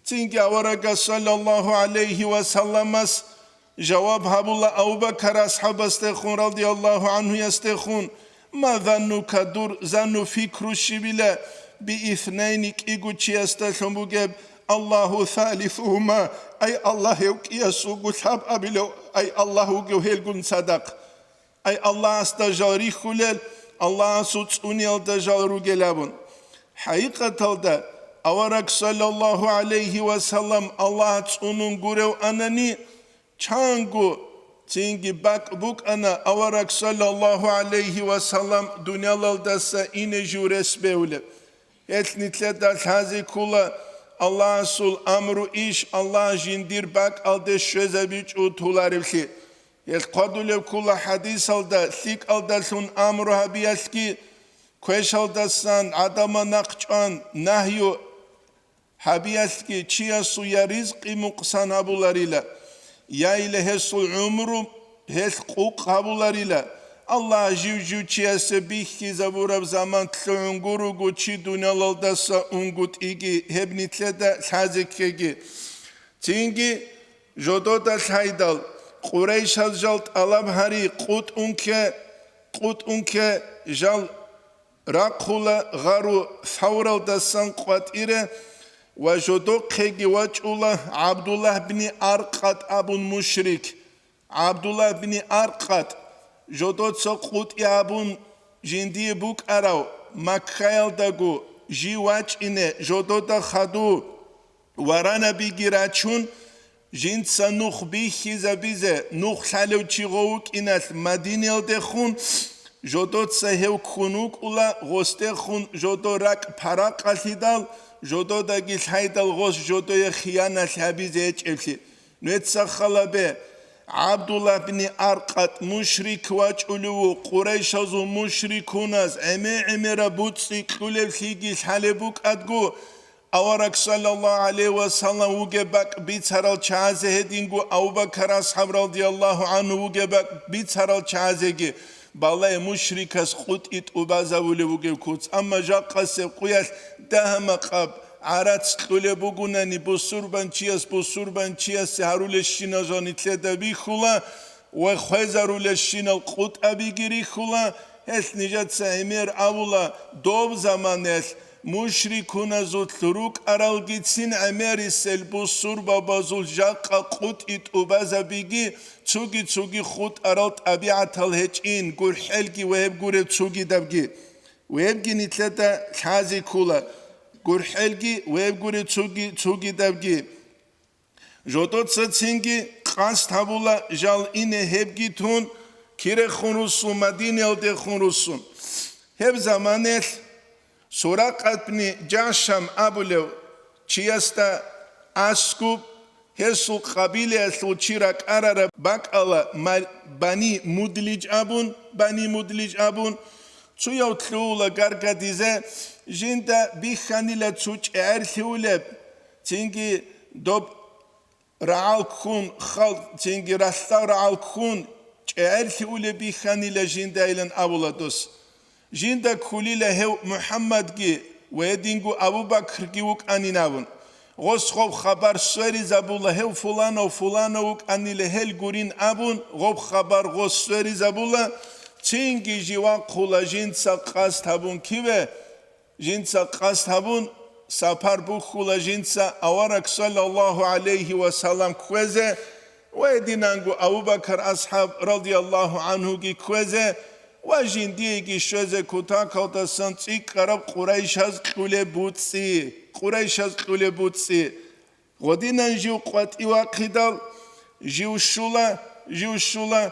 Цинги аварагас, саллаллагьу гӀалайгьи ва салламас, жаваб гьабула Абу-Бакар асхӀабасдехун, радияллагьу гӀангьуясдехун: «Ма заннука, дур занну-фикру щибила, бииснайни, кӀиго чиясдалъун бугеб, Аллагьу салисугьума, ай Аллагь гьев кӀиясулго лъабабилев, ай Аллагь вугев гьелгун цадахъ, ай Аллагьасда жал рихьулел, Аллагьасул цӀуниялда жал ругел», абун. ХӀакъикъаталда, авараг, саллаллагьу гӀалайгьи ва саллам, Аллагь цӀунун гурев анани, чанго цинги бакӀ букӀана авараг, саллаллагьу гӀалайгьи ва саллам, дуниялалдаса ине жив рес бевлеб. Гьелъ нилъеда лъазе ккола Аллагьасул амру иш Аллагь жиндир бакӀалде щвезабичӀо толареблъи. Гьелъ хъвадулеб ккола хӀадисалда лъикӀалдалъун амру гьабиялъги, квешалдасан гӀадамал нахъчӀван нагью гьабиялъги, чиясул я ризкъи мукъсан гьабуларила, яила гьесул гӀумру гьелъ къукъ гьабуларила. Аллагь жив-жив чиясе бихьизабураб заман лъугӀун гуруго чи дуниялалдаса унгутӀиги, гьеб нилъеда лъазе ккеги. Цинги жодода лъайдал, къурайшаз жал тӀалаб гьари, къутӀун кке, къутӀун кке, жал рахъула гъару Савралдасан къватӀире ва жодохъеги вачӀула ГӀабдуллагь бни Аркъат абун мушрик. ГӀабдуллагь бни Аркъат, жодоца къутӀи абун жиндие букӀарав Маккаялдаго жив вачӀине жодода хаду варанабиги рачун, жинца нух бихьизабизе, нух лъалев чи гъов вукӀиналъ Мадинаялдехун, жодоца гьев ккун вукӀула, гъосдехун жодо ракӀ паракъалъидал, жододаги лъайдал гъос жодое хияналъ гьабизе гьечӀеблъи. Нуеца халабе, ГӀабдуллагь бни Аркъат мушрик вачӀулев ву, Къурайшазул мушрикуназ гӀеме-гӀемераб буцӀцӀи кьулевлъиги лъалеб букӀадго, Авараг саллаллагьу гӀалайгьи ва саллам вугеб бакӀ бицарал чагӀазе гьединго Абу Бакар асхӀаб радияллагьу гӀангьу вугеб бакӀ бицарал чагӀазеги балай мушрикас къутӀи тӀубазавулев вугев куц. Амма жакъасеб къуялъ дагьа-макъаб гӀарац кьулеб бугунани, бусурбанчияс бусурбанчиясе гьарулещинал жал нилъеда бихьула ва хвезарулещинал къутӀабиги рихьула. Гьелъ нижеца гӀемер абула, доб заманаялъ мушрикуназулъ рукӀаралгицин гӀемерисел бусурбабазул жакъа къутӀи тӀубазабиги, цуги-цуги хутӀарал тӀабигӀатал гьечӀин, гурхӀелги ва гьеб гуреб цугидабги. Вебги нилъеда лъазе ккола, гурхӀелги веб гуреб цуги-, цугидабги. Жодоца цинги къасд гьабула жал ине гьебги тун, кирехун руссун, Мадинаялдехун руссун. Гьеб заманаялъ Суракъат бни Жашам абулев чиясда аскӀуб гьесул къабилаялъул чи ракӀарараб бакӀала, ма-, Бани Мудлиж абун, Бани Мудлиж абун, цуяв лъугьула гаргадизе, жинда бихьанила цо чӀегӀерлъи улеб, цинги доб рагӀал ккун, хал-, цинги ралъдал рагӀал ккун, чӀегӀерлъи улеб бихьанила жиндайилан абула дос. Жинда ккулила гьев МухӀаммадги ва гьединго Абу Бакрги вукӀанин абун. Гъос гъоб хабар сверизабула, гьев фуланав, фуланав вукӀанила гьел гурин абун, гъоб хабар гъос сверизабула, цинги жив вахъула жинца къасд гьабун киве, жинца къасд гьабун, сапар бухьула жинца авараг саллаллагьу гӀалайгьи ва саллам кквезе ва гьединанго Абу Бакар асхӀаб радияллагьу гӀангьуги кквезе ва жиндиеги щвезе кутакалдасан цӀикӀкӀараб Къурайшаз кьулеб буцӀцӀи, Къурайшаз кьулеб буцӀцӀи. Гъодинан жив къватӀив вахъидал, жив щула, жив щула,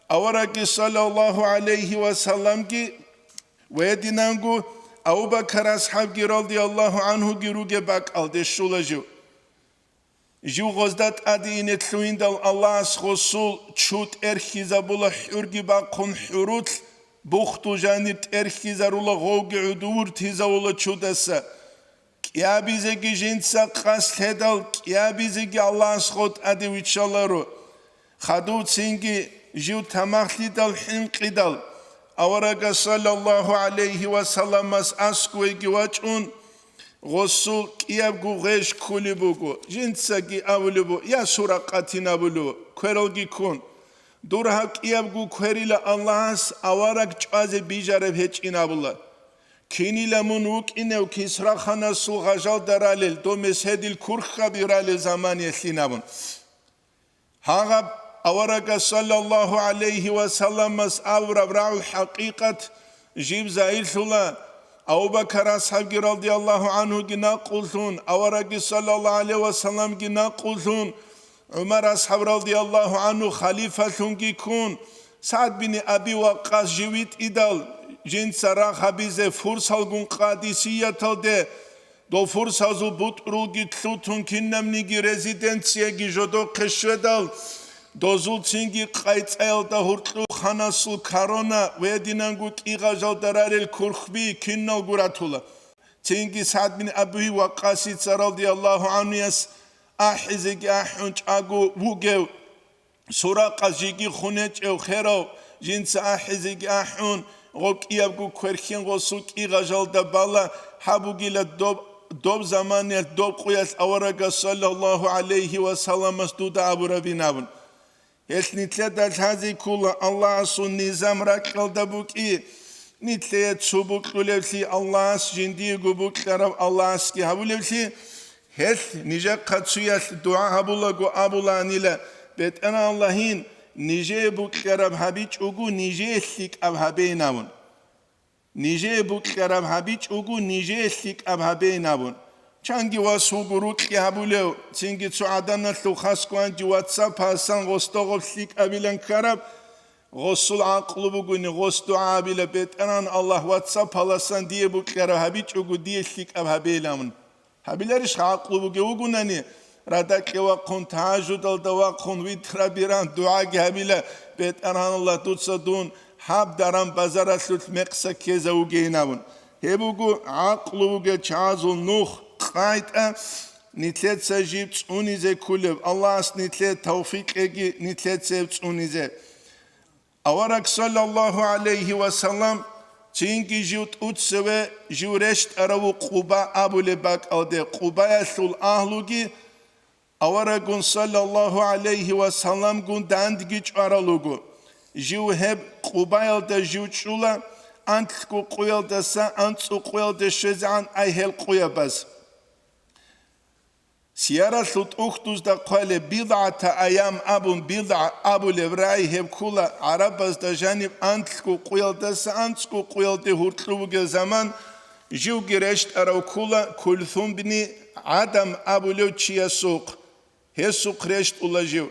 аварагги саллаллагьу гӀалайгьи ва салламги ва гьединанго Абу Бакар асхӀабги радияллагьу гӀангьуги ругеб бакӀалде щула жив. Жив гъозда тӀаде ине лъугьиндал Аллагьас гъосул чу тӀерхьизабула, хӀурги бахъун хӀурулъ, бухтул жанир тӀерхьизарула, гъовги гӀодов вуртизавула чудаса. КӀиабизеги жинца къасд лъедал, кӀиабизеги Аллагьас гъо тӀаде виччаларо. Хадув цинги жив тамахлъидал хӀинкъидал, аварагас саллаллагьу гӀалайгьи ва салламас аскӀовеги вачӀун, гъосул кӀиябго гъеж ккулеб буго. Жинцаги абулеб буго: «Я Суракъатин», абулеб буго, квералги ккун. «Дур гьаб кӀиябго кверила Аллагьас авараг чӀвазе бижараб гьечӀин», абула. «Кинила мун вукӀинев Кисра-ханасул гъажалда ралел, дов меседил курхаби ралел заманиялъин», абун. Гьагъаб аварагас саллаллагьу гӀалайгьи ва салламас абураб рагӀул хӀакъикъат жиб загьирлъула, Абу Бакар асхӀабги радияллагьу гӀангьуги накъуллъун, аварагги саллаллагьу гӀалайгьи ва салламги накъуллъун, ГӀумар асхӀаб радияллагьу гӀангьу халифалъунги ккун, СагӀд бин Аби Ваккъас жив витӀидал, жинца рагъ гьабизе фурсалгун Къадисияталде, дов фурсазул бутӀрулги лъутун, кинабниги резиденцияги жодохъе щведал, дозул цинги къайцӀаялда гьуркьу ханасул корона ва гьединанго кӀигъажалда рарел курхби киналго ратула. Цинги СагӀд бин Аби Ваккъасица радияллагьу гӀангьуяс ахӀизеги ахӀун чӀаго вугев Суракъа жиги хун гьечӀев херав, жинца ахӀизеги ахӀун, гъоб кӀиябго кверхьин гъосул кӀигъажалда бала гьабугила доб, доб заманиялъ, доб къуялъ аварагас саллаллагьу гӀалайгьи ва салламас дуда абурабин абун. Гьелъ нилъеда лъазе ккола Аллагьасул низам ракьалда букӀи, нилъее цо бокьулевлъи, Аллагьас жиндиего бокьарав Аллагьасги гьабулевлъи, гьелъ нижехъа цуялъ дугӀа гьабулаго абулаанила: «БетӀергьан Аллагьин, нижее букьараб гьабичӀого, нижее лъикӀаб гьабейин абун. Нижее букьараб гьабичӀого, нижее лъикӀаб гьабейин абун. Чанги вас вуго рукьи гьабулев, цинги цо гӀаданалъул хасго гьанже ватсапасан гъосдогъоб лъикӀабилан ккараб, гъосул гӀакълу бугони, гъос дугӀа абила: «БетӀергьан Аллагь, ватсапаласан дие букьараб гьабичӀого, дие лъикӀаб гьабейин абун». Гьабиларищ гӀакълу бугев вугунани, радакье вахъун, тагьажудалда вахъун, витра биран дугӀаги гьабила: «БетӀергьан Аллагь, дуца дун гьаб даран-базаралъулъ мекъса ккезавугейин», – абун. Гьеб буго гӀакълу бугел чагӀазул нух, къагӀида, нилъеца жиб цӀунизе кколеб. Аллагьас нилъее тавфикъ кьеги нилъеца гьеб цӀунизе. Авараг, саллаллагьу гӀалайгьи ва саллам, цинги жив тӀуцеве жив рещтӀарав ву Къуба абулеб бакӀалде, Къубаялъул агьлуги авараггун, саллаллагьу гӀалайгьи ва салламгун, дандги чӀварал руго. Жив гьеб Къубаялда жив чӀула, анлъго къуялдаса анцӀго къуялде щвезегӀан ай гьел къуябаз. Сияралъул тӀухьдузда хъвалеб, бидгӀата аям абун, бидгӀа абулеб рагӀи гьеб ккола гӀарабазда жаниб анлъго къуялдаса анцӀго къуялде гьуркьу бугел заман, живги рещтӀарав ккола Кулсум бни ГӀадам абулев чиясухъ. Гьесухъ рещтӀула жив.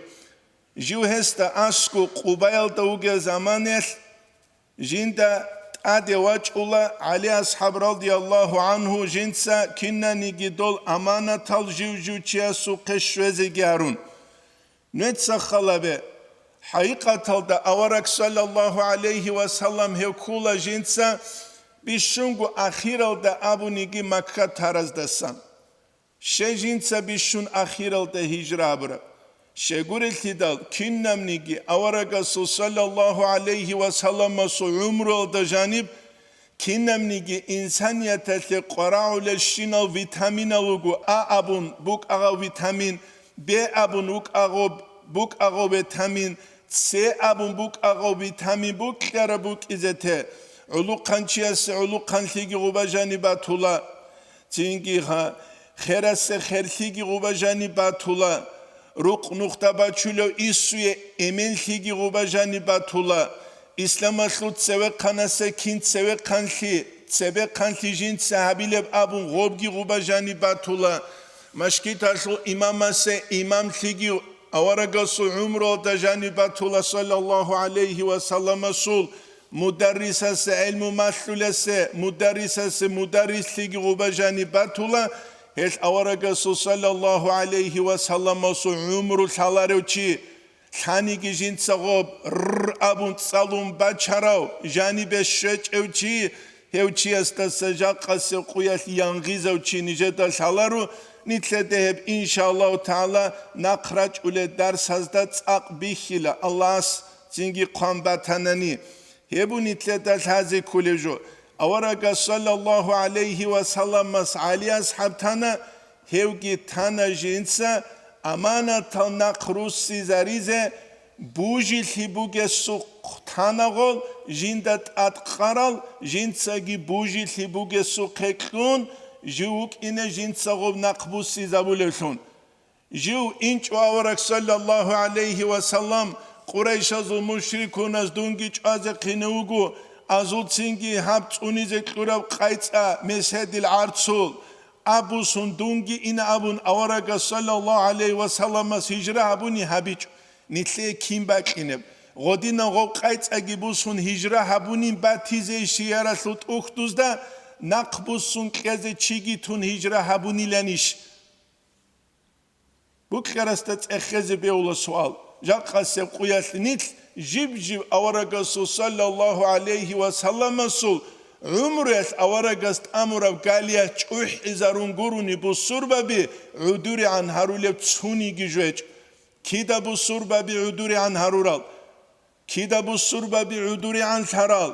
Жив гьесда аскӀу Къубаялда вугел заманалъ, жинда тӀаде вачӀула ГӀали асхӀаб, радияллагьу гӀангьу, жинца кинаниги дол аманатал жив-жив чиясухъе щвезеги гьарун. Нуеца халабе, хӀакъикъаталда авараг, саллаллагьу гӀалайгьи ва саллам, гьев ккола жинца бищунго ахиралда абуниги Макка тараздасан. Щай жинца бищун ахиралда гьижра гьабураб? Щайгурелъидал, кинабниги аварагасул, саллаллагьу гӀалайгьи ва салламасул, гӀумруялда жаниб кинабниги инсанияталъе къварагӀулелщинал витаминал вуго, А абун букӀагъав витамин, Б абун вукӀагъоб-, букӀагъов витамин, С абун букӀагъов витамин букьараб букӀизе те. ГӀулухъанчиясе гӀулухъанлъиги гъуба жаниб батула. Цинги гьа, херасе херлъиги гъуба жаниб батула, рукъ нухда бачулев иссуе эменлъиги гъуба жаниб батула, исламалъул цевехъанасе кин цевехъанлъи, цебехъанлъи жинца гьабилеб абун гъобги гъуба жаниб батула, машгиталъул имамасе имамлъиги аварагасул гӀумруялда жаниб батула, саллаллагьу гӀалайгьи ва салламасул, мударрисасе, гӀелму малъулесе, мударрисасе мударрислъиги гъуба жаниб батула, гьелъ аварагасул, саллаллагьу гӀалайгьи ва салламасул, гӀумру лъаларев чи, лъаниги жинца гъоб р абун цӀалун бачарав, жанибе щвечӀев чи, гьев чиясдаса жакъасеб къуялъ янгъизав чи нижеда лъаларо, нилъеда гьеб, иншааллагьу тагӀала, нахъ рачӀулел дарсазда цӀакъ бихьила, Аллагьас цинги хъван батанани. Гьеб нилъеда лъазе кколеб жо. Аварагас, саллаллагьу гӀалайгьи ва салламас, ГӀали асхӀаб тана, гьевги тана жинца аманатал нахъ руссизаризе, бужилъи бугесухъ тана гъол, жинда тӀадкъарал, жинцаги бужилъи бугесухъе кьун, жив вукӀине жинца гъоб нахъ буссизабулевлъун. Жив инчӀо авараг, саллаллагьу гӀалайгьи ва саллам, Къурайшазул мушрикуназ дунги чӀвазе хъине вуго, азулцинги гьаб цӀунизе кьураб къайцӀа меседил гӀарцул, абусун дунги ина абун аварагас, саллаллагьу гӀалайгьи ва салламас, гьижра гьабуни гьабичӀо, нилъее кин бакьинеб? Гъодинан гъоб къайцӀаги бусун гьижра гьабунин батизе, сияралъул тӀухьдузда нахъ буссун кьезе чиги тун гьижра гьабуниланищ? Букьарасда цӀехезе бегьула суал. Жакъасеб къуялъ нилъ жиб-жиб аварагасул, саллаллагьу гӀалайгьи ва салламасул, гӀумруялъ аварагас тӀамураб галиялъ чӀухӀизарун гурони бусурбаби гӀодоригӀан гьарулеб цониги жо гьечӀо. Кида бусурбаби гӀодоригӀан гьарурал? Кида бусурбаби гӀодоригӀан лъарал,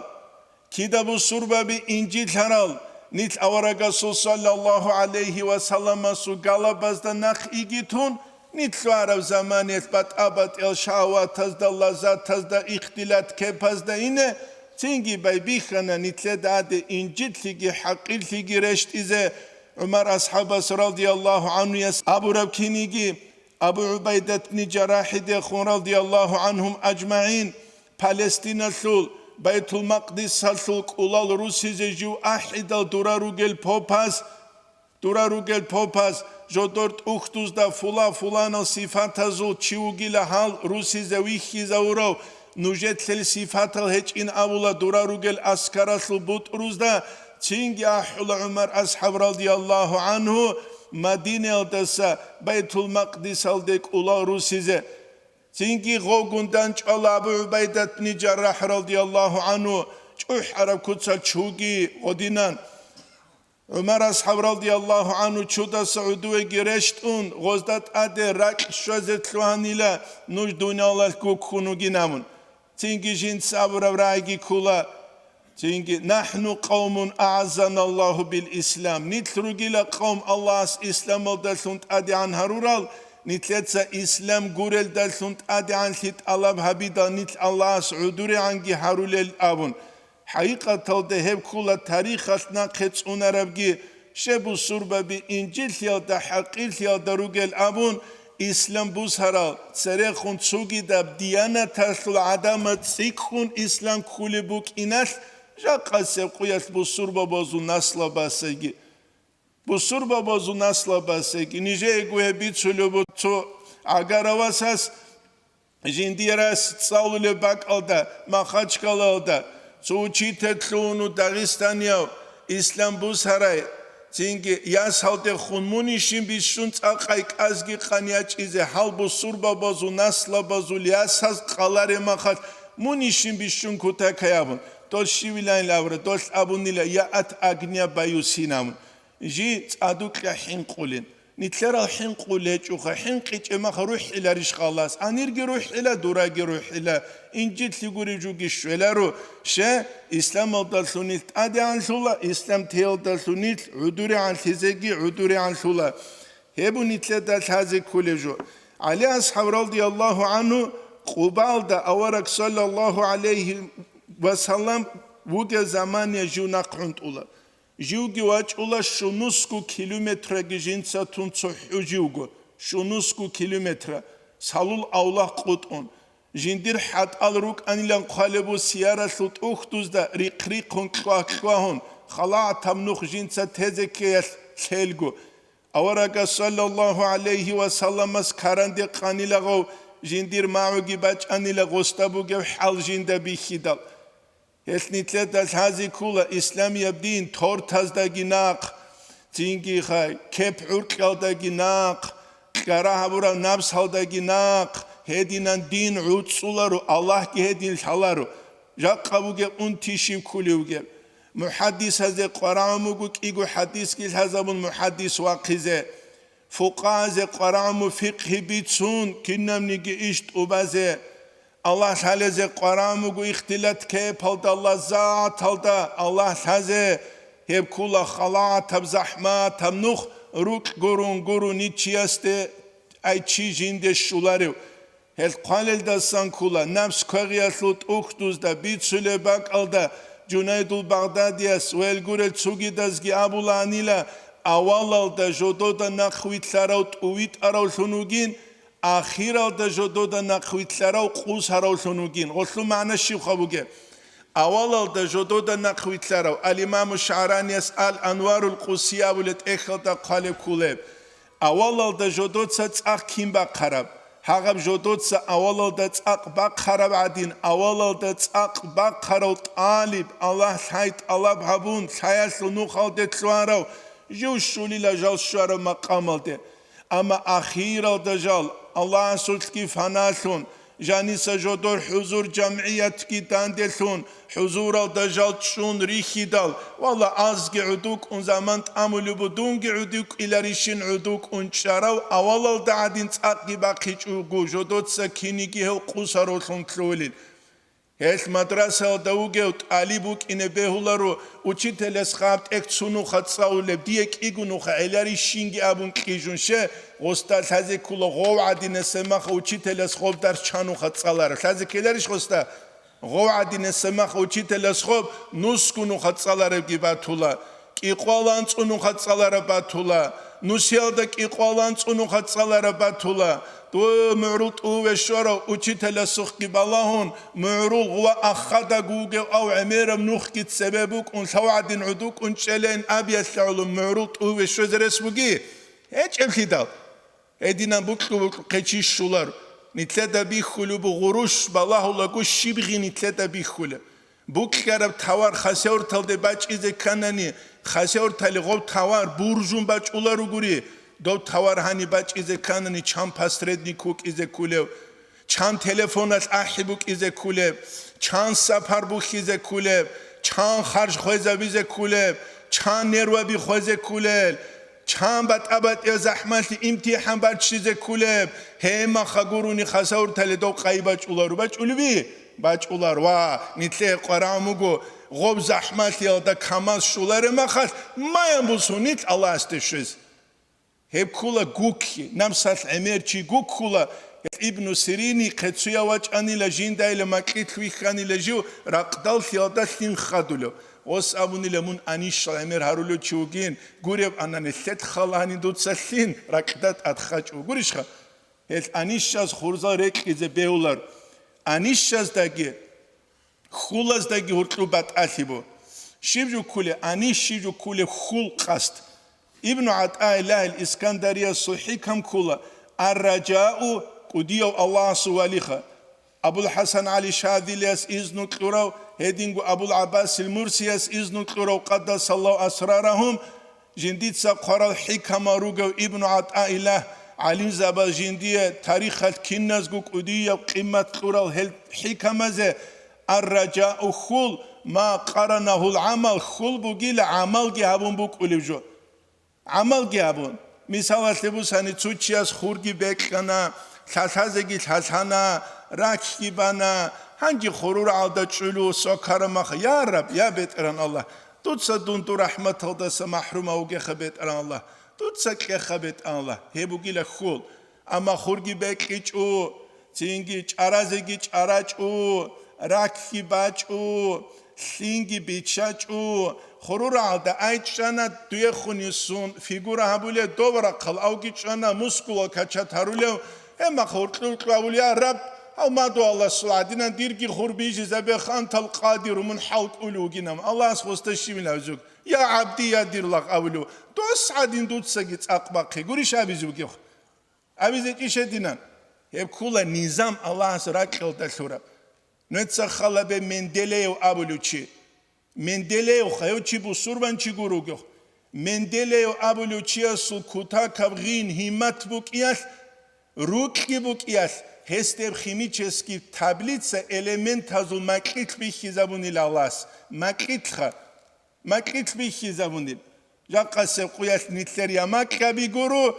кида бусурбаби инжит лъарал, нилъ аварагасул, саллаллагьу гӀалайгьи ва салламасул, галабазда нахъ иги тун, нилъ лъугьараб заманиялъ батӀа-батӀиял шагьаватазда, лаззатазда, ихтилат-кепазда ине, цинги байбихьана нилъеда гьаде инжитлъиги хӀакъирлъиги рещтӀизе. ГӀумар асхӀабас, радияллагьу гӀангьуяс, абураб киниги, Абу ГӀубайдатни Жаррахидехун, радияллагьу гӀанхум ажмагӀин, Палестиналъул, Байтул-Макъдисалъул кӀулал русизе жив ахӀидал дура ругел попас, дура ругел попас, жодор тӀухьдузда фула-фуланал сифатазул чи вугила гьал русизе вихьизавурав, нужетлъел сифатал гьечӀин абула дура ругел аскаралъул бутӀрузда, цинги ахӀула ГӀумар асхӀаб, радияллагьу гӀанху, Мадинаялдаса Байтул-Макъдисалде кӀулал русизе. Цинги гъовгун данчӀвала Абу ГӀубайдатни Жаррахь, радияллагьу гӀанху, чӀухӀараб куцал чуги гъодинан. ГӀумар асхӀаб, радияллагьу гӀанху, чудаса гӀудувеги рещтӀун, гъозда тӀаде ракь щвазе лъугьанила, нуж дуниялалъ гуккун вугин абун. Цинги жинца абураб рагӀиги ккола. Цинги: «НахӀну къавмун агӀаззаналлагьу бил ислам». Нилъ ругила къавм Аллагьас исламалдалъун тӀадегӀан гьарурал, нилъеца ислам гурелдалъун тӀадегӀанлъи тӀалаб гьабидал нилъ Аллагьас гӀудурегӀанги гьарулел абун. ХӀакъикъаталда гьеб ккола тарихалъ нахъе цӀунарабги, щеб бусурбаби инжитлъиялда, хӀакъирлъиялда ругел абун, ислам бусарал, церехун цогидаб диянаталъул гӀадамал цӀикӀкӀун ислам ккулеб букӀиналъ, жакъасеб къуялъ бусурбабазул наслабасеги. Бусурбабазул наслабасеги. Нижеего гьеб бицулеб буго цо гӀагарав васас, жиндир рас цӀалулеб бакӀалда, Махачкалалда, цо учитель лъугьуна дагъистанияв, ислам бусарай, цинги ясалдехун мунищин бищун цӀакъай кӀазги къан ячӀизе, гьал бусурбабазул наслабазул ясаз къалареб махалъ мунищин бищун кутакай абун. Дол щивиланил абура, долъ абунила: «Я от огня боюсь», гьин абун. Жи цӀадукьа хӀинкъулин. Нилъерал хӀинкъулел гьечӀоха, хӀинкъичӀеб мах рухӀиларищ халас? Гьанирги рухӀила, дураги рухӀила, инжитлъи гуреб жуги щвеларо. Ще, исламалдалъун нилъ тӀадегӀанлъула, ислам теялдалъун нилъ гӀудурегӀанлъизеги гӀудурегӀанлъула. Гьеб нилъеда лъазе кколеб жо. ГӀали асхӀаб, радияллагьу гӀанху, Къубалда авараг, саллаллагьу гӀалайгьи ва саллам, вугев замания жив нахъ гӀунтӀула. Живги вачӀула щунусго километраги жинца тун цохӀо живго, щунусго километра, салул авлахъ къутӀун. Жиндир хӀатӀал рукӀанилан хъвалеб бу сияралъул тӀухьдузда рихъ-рихъун кьвагь-кьвагьун, халагӀатаб нух жинца тезе ккеялъ лъелго. Аварагас, саллаллагьу гӀалайгьи ва салламас, каранде къанила гъов, жиндир магӀуги бачӀанила гъосда бугеб хӀал жинда бихьидал. Гьелъ нилъеда лъазе ккола исламияб дин тортаздаги нахъ, цинги хай, кеп-гӀуркьалдаги нахъ, кьара гьабураб напсалдаги нахъ, гьединан дин гӀуцӀуларо, Аллагьги гьедин лъаларо. Жакъа бугеб унти щиб ккулев вугеб? МухӀаддисазе къварагӀун буго кӀиго хӀадисги лъазабун мухӀаддис вахъизе. Фукъагьазе къварагӀун буго фикъгьи бицун, кинабниги иш тӀубазе. Аллагь лъалезе къварагӀун буго ихтилат кепалда, лаззаталда Аллагь лъазе. Гьеб ккола халагӀатаб, захӀматаб нух, рукь гурун-гурун ничиясде, ай чи жинде щуларев. Гьел хъвалелдасан ккола, напс квегъиялъул тӀухьдузда бицулеб бакӀалда Жунайдул Багъдадияс ва гьел гурел цогидазги абулаанила: авалалда жодода нахъвилълъарав тӀувитӀаравлъун вугин, ахиралда жодода нахъвилълъарав къусаравлъун вугин. Гъолъул магӀна щибха бугеб? Авалалда жодода нахъвилълъарав, ал-Имаму ШагӀранияс Ал-Анварул Къуси абулеб тӀехьалда хъвалеб кколеб. Авалалда жодоца цӀакъ кин бахъараб? Гьагъаб жодоца авалалда цӀакъ бахъараб гӀадин, авалалда цӀакъ бахъарав тӀалиб, Аллагь лъай тӀалаб гьабун, лъаялъул нухалде лъугьарав, жив щулила жал щвараб макъамалде. Амма ахиралда жал, Аллагьасулъги фаналъун, жаниса жодор хӀузур жамгӀиятги данделъун, хӀузуралда жал чӀун рихьидал, валла, азги гӀодов кӀун заман тӀамулеб бу, дунги гӀодов кӀвеларищин гӀодов кӀун чӀарав авалалда гӀадин цӀакъги бахъичӀого, жодоца киниги гьев къусаравлъун лъугьулин. Гьелъ мадрасаялда вугев тӀалиб вукӀине бегьуларо, учителяс гьаб тӀехь цунуха цӀалулеб, дие кӀиго нуха гӀеларищинги абун кьижун, ще, гъосда лъазе ккола гъов гӀадинасеб мах учителяс гъоб дарс чануха цӀалараб. Лъазе ккеларищ гъосда? Гъов гӀадинасеб мах учителяс гъоб нусго нуха цӀаларабги батула. Икъвалан цӀунуха цӀалараб батула, нусиялда кӀикъвалан цӀунуха цӀалараб батула. Дов мугӀрул тӀуве щварав учителасухъги балагьун, мугӀрул гъва ахадаго вугев ав гӀемераб нухги цебе букӀун, лъав гӀадин гӀодукӀун чӀелейин абиялъе гӀоло мугӀрул тӀуве щвезе рес буги? ГьечӀеблъидал. Гьединан букьу-букьухъе чи щулар. Нилъеда бихьулеб гъурущ балагьулаго щиб гъи нилъеда бихьулеб. Букьараб тавар хасавюрталде бачӀизе кканани, хасавюрталъе гъоб тавар буржун бачӀуларугури, доб тавар гьаниб бачӀизе кканани чан посредник вукӀизе ккулев, чан телефоналъ ахӀи букӀизе ккулеб, чан сапар бухьизе ккулеб, чан харж хвезабизе ккулеб, чан нерваби хвезе ккулел, чан батӀа-батӀиял захӀмалъи имтихӀан баччизе ккулеб, гьемаха гурони хасавюрталъе дов къай бачӀулару бачӀулеби? БачӀулар. Ва нилъее къварагӀун буго, гъоб захӀмалъиялда камаз щулареб махалъ, маян бусун нилъ Аллагьасде щвез. Гьеб ккула гукки, намсалъ гӀемер чи гуккула, гьел Ибну Сирини хъецуяв вачӀанила жиндайила макьилъ вихьанила жив ракъдаллъиялда лъим хадулев. Гъос абунила, мун анищал гӀемер гьарулев чи вугин, гуреб ана нилъед хал гьанин дуца лъин ракьда тӀад хачӀу. Гурищха? Гьел анищаз хурзал рекьизе бегьулар. Анищаздаги хьулаздаги гьуркьу батӀалъи бу. Щиб жуккулеб анищ, щиб жуккулеб хьул къасд. Ибну ГӀатаиллагьил Искандариясул хӀикам ккула: «Ар-ражау кӀудияв Аллагьасул валиха». Абул-ХӀасан ГӀали Шадилияс изну кьурав, гьединго Абул-ГӀаббасил Мурсияс изну кьурав, къаддасаллагьу асрарагьум, жиндица хъварал хӀикамал ругев Ибну ГӀатаиллагь, гӀалимзабаз жиндие тарихалъ киназго кӀудияб къимат кьурал гьел хӀикамазе, ар-ражау хьул, ма къаранагьул гӀамал, хьул бугила гӀамалги гьабун букӀулев жо. ГӀамалги гьабун. Мисалалъе бусани, цо чияс хурги бекьана, лъалъазеги лъалъана, ракьги бана, гьанги хурургӀалда чӀулу, сокара маха: «Я Раб, я БетӀеран Аллагь, дуца дун дур рахӀматалдаса махӀрум вугеха, БетӀеран Аллагь, дуца кьеха, БетӀеран Аллагь», гьеб бугила хьул. Амма хурги бекьичӀо, цинги чӀаразеги чӀарачӀо, ракьги бачӀо, лъинги биччачӀо, хурургӀалда ай чӀана дуехун йисун фигура гьабулев, дов рахъал авги чӀана мускулал качат гьарулев, гьеб махъ гьуркьу-гьуркьу авулев: «Я Раб, гьав мадугьаласул гӀадинан дирги хур бижизабеха, антал къадиру, мун хӀал кӀулев вугинан, Аллагьас гъосда щибин абизуг, я гӀабди, я дир лагъ», авулев, дос гӀадин дуцаги цӀакъ бахъе гурищ абизе бугев? Абизе кӀищ гьединан? Гьеб ккула низам Аллагьас ракьалда лъураб. Нуца халабе Менделеев абулев чи. Менделеев гьев чи бусурбанчи гуруго. Менделеев абулев чиясул кутакаб гъин гьиммат букӀиялъ, рукьги букӀиялъ, гьес деб химический таблица элементазул макьилъ бихьизабунила Аллагьас. Макьилъха. Макьилъ бихьизабунил. Жакъасеб къуялъ нилъер я макьаби гуро,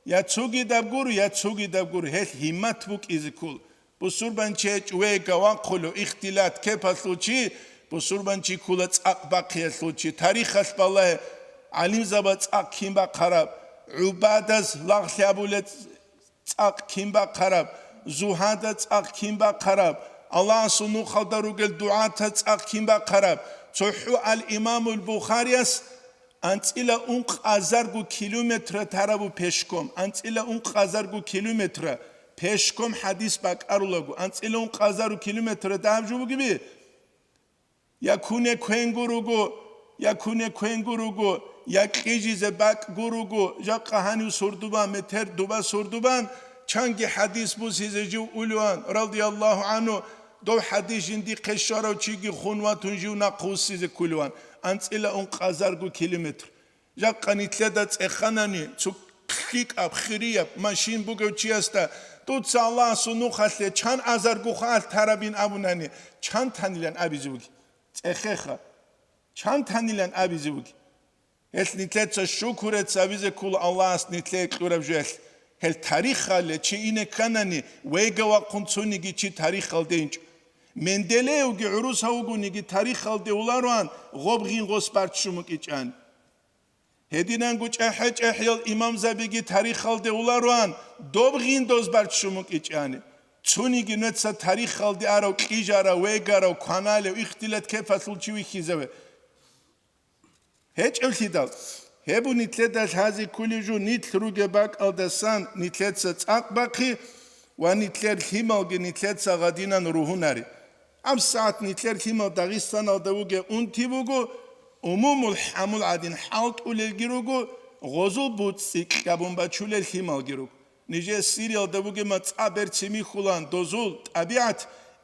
я цогидаб гуро, я цогидаб гуро, гьелъ гьиммат букӀизе ккол. Бусурбанчи гьечӀо вега вахъулев, ихтилат кепалъул чи, бусурбанчи ккола цӀакъ бахъиялъул чи, тарихалъ балагье, гӀалимзаба цӀакъ кин бахъараб, гӀубадаз лагълъи абулеб цӀакъ кин бахъараб, зугьада цӀакъ кин бахъараб, Аллагьасул нухалда ругел дугӀата цӀакъ кин бахъараб, цохӀо ал-Имамул Бухарияс анцӀила ункъазарго километра тарабу пешком, анцӀила ункъазарго километра пешком хӀадис бакӀарулаго, анцӀила ункъазарго километра дагьаб жо бугеби? Я куне квенго руго, я куне квенго руго, я кьижизе бакӀго руго, жакъа гьанив сурдубан, метер дуба сурдубан, чанги хӀадис бусизе жив улеван, радияллагьу гӀанху, дов хӀадис жиндихъе щварав чиги хун ватун жив нахъвуссизе ккулеван, анцӀила ункъазарго километр. Жакъа нилъеда цӀеханани, цо лъикӀаб, хирияб машин бугев чиясда, дуца Аллагьасул нухалъе чан азарго хал тарабин абунани, чан танилан абизе вуги? ЦӀехеха. Чан танилан абизе вуги? Гьелъ нилъеца шукурец абизе ккола Аллагьас нилъее кьураб жоялъ. Гьел тарихале чи ине кканани, вега вахъун цониги чи тарихалде инчӀо. Менделеевги гӀурус гьавугониги тарихалде улароан гъоб гъин гъос барччун букӀичӀан. Гьединанго чӀехӀе-чӀехӀиял имамзабиги тарихалде улароан, доб гъин доз барччун букӀичӀани. Цониги нуца тарихалде арав, кьижарав, вегарав, кваналев, ихтилат кепалъул чи вихьизаве. ГьечӀевлъидал, гьеб нилъеда лъазе кколеб жо нилъ ругеб бакӀалдасан нилъеца цӀакъ бахъи ва нилъер лъималги нилъеца гъадинан ругьунари. ГьабсагӀат нилъер лъимал Дагъистаналда вугев унти буго, умумул хӀамул гӀадин хӀалтӀулелги руго, гъозул буцӀцӀи кьабун бачулел лъималги руго. Нижер Сириялда бугеб мацӀа берцин бихьулаан дозул тӀабигӀат,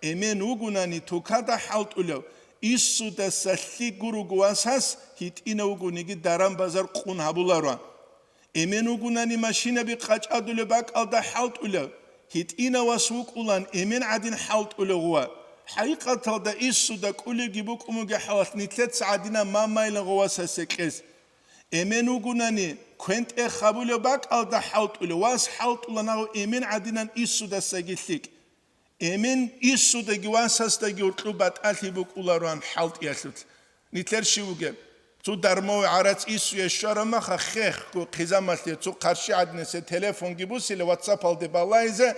эмен вугунани тукада хӀалтӀулев, иссудаса лъикӀ гуруго васас гьитӀинав вугониги даран-базар къун гьабулароан. Эмен вугунани машинаби къачӀадулеб бакӀалда хӀалтӀулев, гьитӀинав вас вукӀулан эмен гӀадин хӀалтӀулев гъува. ХӀакъикъаталда иссуда кӀулебги букӀун бугеб хӀалалъ нилъеца гӀадинан мамайилан гъов васасе кьес. Эмен вугунани, квен-тӀех гьабулеб бакӀалда хӀалтӀулев, вас хӀалтӀулан гьав эмен гӀадинан иссудасаги лъикӀ. Эмен иссудаги васасдаги гьоркьоб батӀалъи букӀулароан хӀалтӀиялъулъ. Нилъер щив вугеб? Цо дармове гӀарац иссуе щвараб маха хехго хъизамалъе цо хъарщи гӀадинасде телефонги бусила, ватсапалде балагьизе,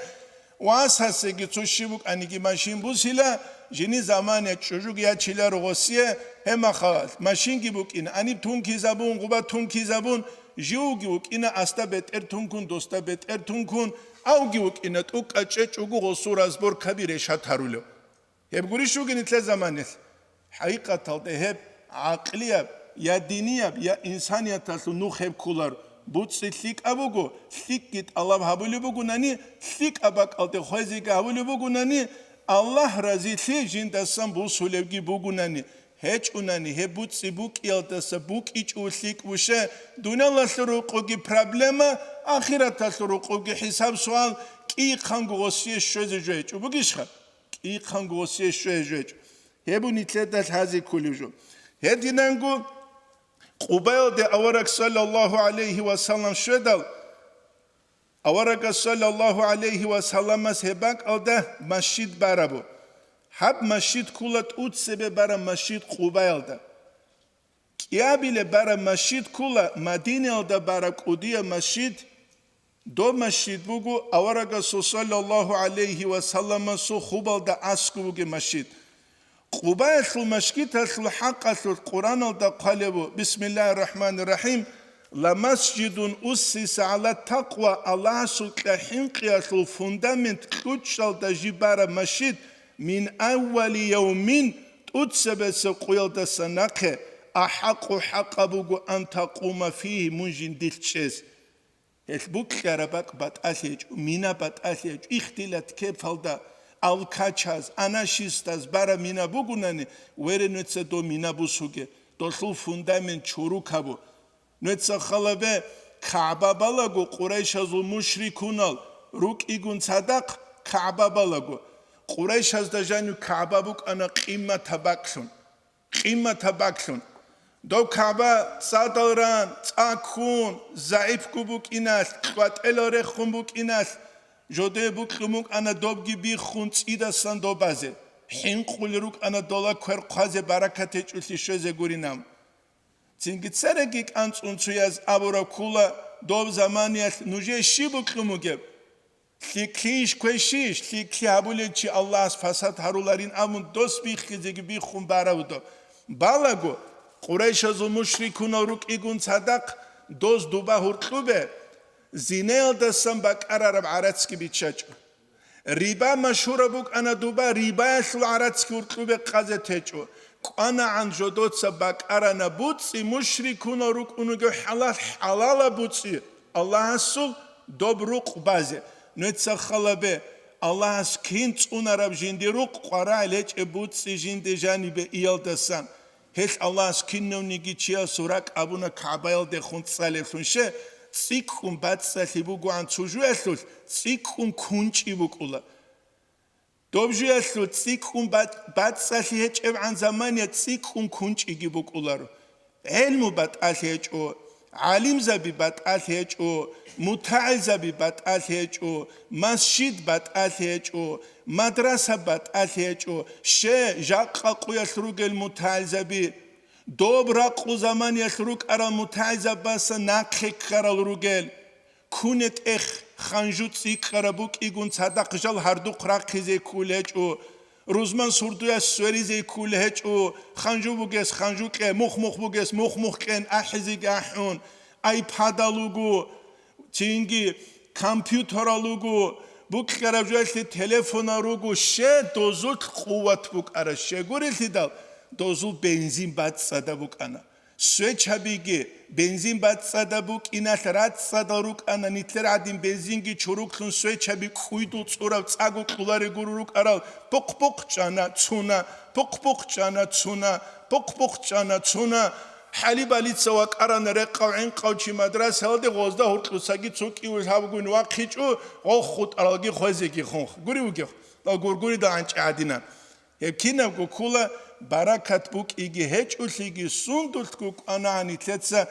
васасеги цо щив букӀаниги машин бусила, жини замане чӀужуги ячиларо гъосие, гьеб маха машинги букӀина, гьаниб тункизабун, гъуба тункизабун, живги вукӀина асда бетӀер тункун, досда бетӀер тункун, авги вукӀина тӀукӀа чӀечӀого гъосул разборкаби решат гьарулев. Гьеб гурищ бугин нилъер заманалъ? ХӀакъикъаталда гьеб гӀакълияб, я динияб, я инсанияталъул нух гьеб кколар. БуцӀцӀи лъикӀаб буго, лъикӀги тӀалаб гьабулеб бугунани, лъикӀаб бакӀалде хвезеги гьабулеб бугунани, Аллагь разилъи жиндасан бусулебги бугунани, гьечӀунани, гьеб буцӀцӀи букӀиялдаса букӀичӀо лъикӀ буше, дуниялалъул рукъуги проблема, ахираталъул рукъуги хӀисаб-суал, кӀийхъанго гъосие щвезе жо гьечӀо бугищха? КӀийхъанго гъосие щвезе жо гьечӀо. Гьеб нилъеда лъазе кколеб жо. Гьединанго Къубаялде авараг саллаллагьу гӀалайгьи ва саллам щведал, аварагас саллаллагьу гӀалайгьи ва салламас гьеб бакӀалда масжид барабу. Гьаб масжид ккула тӀуцебе бараб масжид Къубаялда. КӀиабилеб бараб масжид ккула Мадинаялда бараб кӀудияб масжид. Доб масжид буго аварагасул саллаллагьу гӀалайгьи ва салламасул хубалда аскӀоб бугеб масжид. Къубаялъул масжидалъул хӀакъалъулъ Къуръаналда хъвалеб бу, бисмиллагьир рахӀманир рахӀим, «Ламасжидун уссиса гӀала такъва», Аллагьасул кьа-хӀинкъиялъул фундамент кьучӀалда жиб бараб масжид, мин аввали явмин, тӀуцебесеб къуялдаса нахъе, ахӀакъу хӀакъаб буго ан такъума фигьи, мун жиндилъ чӀез. Гьелъ букьараб бакӀ батӀалъи гьечӀо, мина батӀалъи гьечӀо, ихтилат кепалда алкачаз, анашистаз бараб мина бугунани, вере нуца доб мина бусуге, долъул фундамент чурукабу. Нуца халабе КагӀба балаго, къурайшазул мушрикунал рукӀигун цадахъ КагӀба балаго. Къурайшазда жанив КагӀба букӀана къимматаб бакӀлъун. Къимматаб бакӀлъун. Доб КагӀба цӀадал ран, цӀа ккун, загӀипго букӀиналъ, кьватӀелал рехун букӀиналъ, жодое букьун букӀана добги биххун цӀидасан доб базе. ХӀинкъулел рукӀана дола квер хъвазе баракат гьечӀолъи щвезе гуринаб. Цинги цереги кӀанцӀун цояз абураб ккула доб заманиялъ нужее щиб букьун бугеб? Лъикълъийищ квешийищ? Лъикълъи гьабулел чи Аллагьас фасад гьаруларин абун дос биххизеги биххун баравдо. Балаго, къурайшазул мушрикунал рукӀигун цадахъ дос дуба гьуркьубе, зинаялдасан бакӀарараб гӀарацги биччачӀо. Риба машгьураб букӀана дуба, рибаялъул гӀарацги гьуркьубе къазе течӀо. КӀванагӀан жодоца бакӀарана буцӀцӀи, мушрикунал рукӀун ругев хӀалал, хӀалалаб буцӀцӀи. Аллагьасул доб рукъ базе. Нуца халабе, Аллагьас кин цӀунараб жинди рукъ къварагӀ лечӀеб буцӀцӀи жинди жанибе иялдасан. Гьелъ Аллагьас кинавниги чиясул ракӀ абуна КагӀбаялдехун цӀалеблъун. Ще, цӀикӀкӀун бацӀцӀалъи бугоан цо жуялъулъ, цӀикӀкӀун кунчӀи букӀула. Доб жуялъул цӀикӀкӀун ба-, бацӀцӀалъи гьечӀебгӀан замания цӀикӀкӀун кунчӀиги букӀуларо. ГӀелму батӀалъи гьечӀо, гӀалимзаби батӀалъи гьечӀо, мутагӀилзаби батӀалъи гьечӀо, масжид батӀалъи гьечӀо, мадраса батӀалъи гьечӀо. Ще, жакъа къуялъ ругел мутагӀилзаби, доб ракъу заманиялъ рукӀарал мутагӀилзабаса нахъе ккарал ругел. Куне тӀех ханжу цӀикӀкӀараб букӀигун цадахъ жал гьардухъ рахъизе кколечӀо. Рузман сурдуяс сверизе ккула гьечӀо, ханжу бугес ханжу кье, мух-мух бугес мух-мух кьен ахӀизеги ахӀун, айпадал руго, цинги компьютерал руго, букьараб жоялъе телефонал руго, ще дозулъ къуват букӀара, ще гурелъидал, дозул бензин бацӀцӀадаб букӀана. Свечабиги, бензин бацӀцӀадаб букӀиналъ рацӀцӀадал рукӀана, нилъер гӀадин бензинги чуруклъун свечаби кӀуйдул цӀураб цӀаго кьулари гуро рукӀарал, пухъ-пухъ чӀана, цуна, пухъ-пухъ чӀана, цуна, пухъ-пухъ чӀана, цуна. ХӀалиб алица вакӀарана рекъав-гӀинкъав чи мадрасаялде, гъозда гьуркьуцаги цо кӀиулъ гьабгун вахъичӀо, гъов хутӀаралги хвезеги хунх. Гури вугев, гургуридал гӀанчӀи гӀадина. Гьеб кинабго ккола, баракат букӀиги гьечӀолъиги, сундулъго кӀванагӀан нилъеца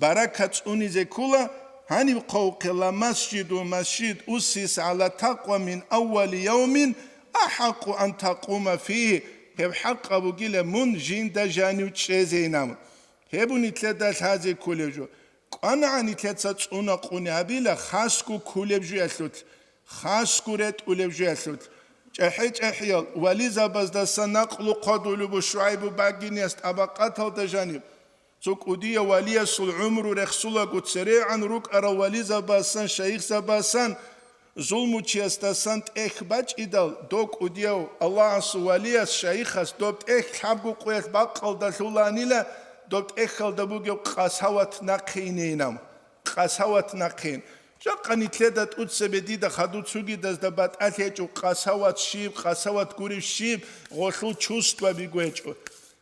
баракат цӀунизе ккола, гьаниб хъвавухъе: «Ламасжиду масжид уссис гӀала такъва мин аввали явмин ахӀакъу ан такъума фигьи», гьеб хӀакъаб бугила мун жинда жанив чӀезейинав. Гьеб нилъеда лъазе кколев жо. КӀванагӀан нилъеца цӀуна-къуни гьабила хасго кколеб жуялъулъ, хасго ретӀулеб жуялъулъ. ЧӀехӀе-чӀехӀиял вализабаздаса накълу хъвадулеб буго ШугӀайбу багинияс тӀабакъаталда жаниб. Цо кӀудияв валиясул гӀумру рехсулаго церегӀан рукӀарал вализабасан, шайихзабасан, зулмучиясдасан тӀехь бачӀидал, дов кӀудияв Аллагьасул валияс, шайихас доб тӀехь лъабго къоялъ бакъалда лъуланила, доб тӀехьалда бугеб къасават нахъе инейинав. Къасават нахъин. Жакъа нилъеда тӀуцабе дида хадув цугидазда батӀалъи гьечӀо, къасават щиб, къасават гуреб щиб, гъолъул чувстваби гьечӀо.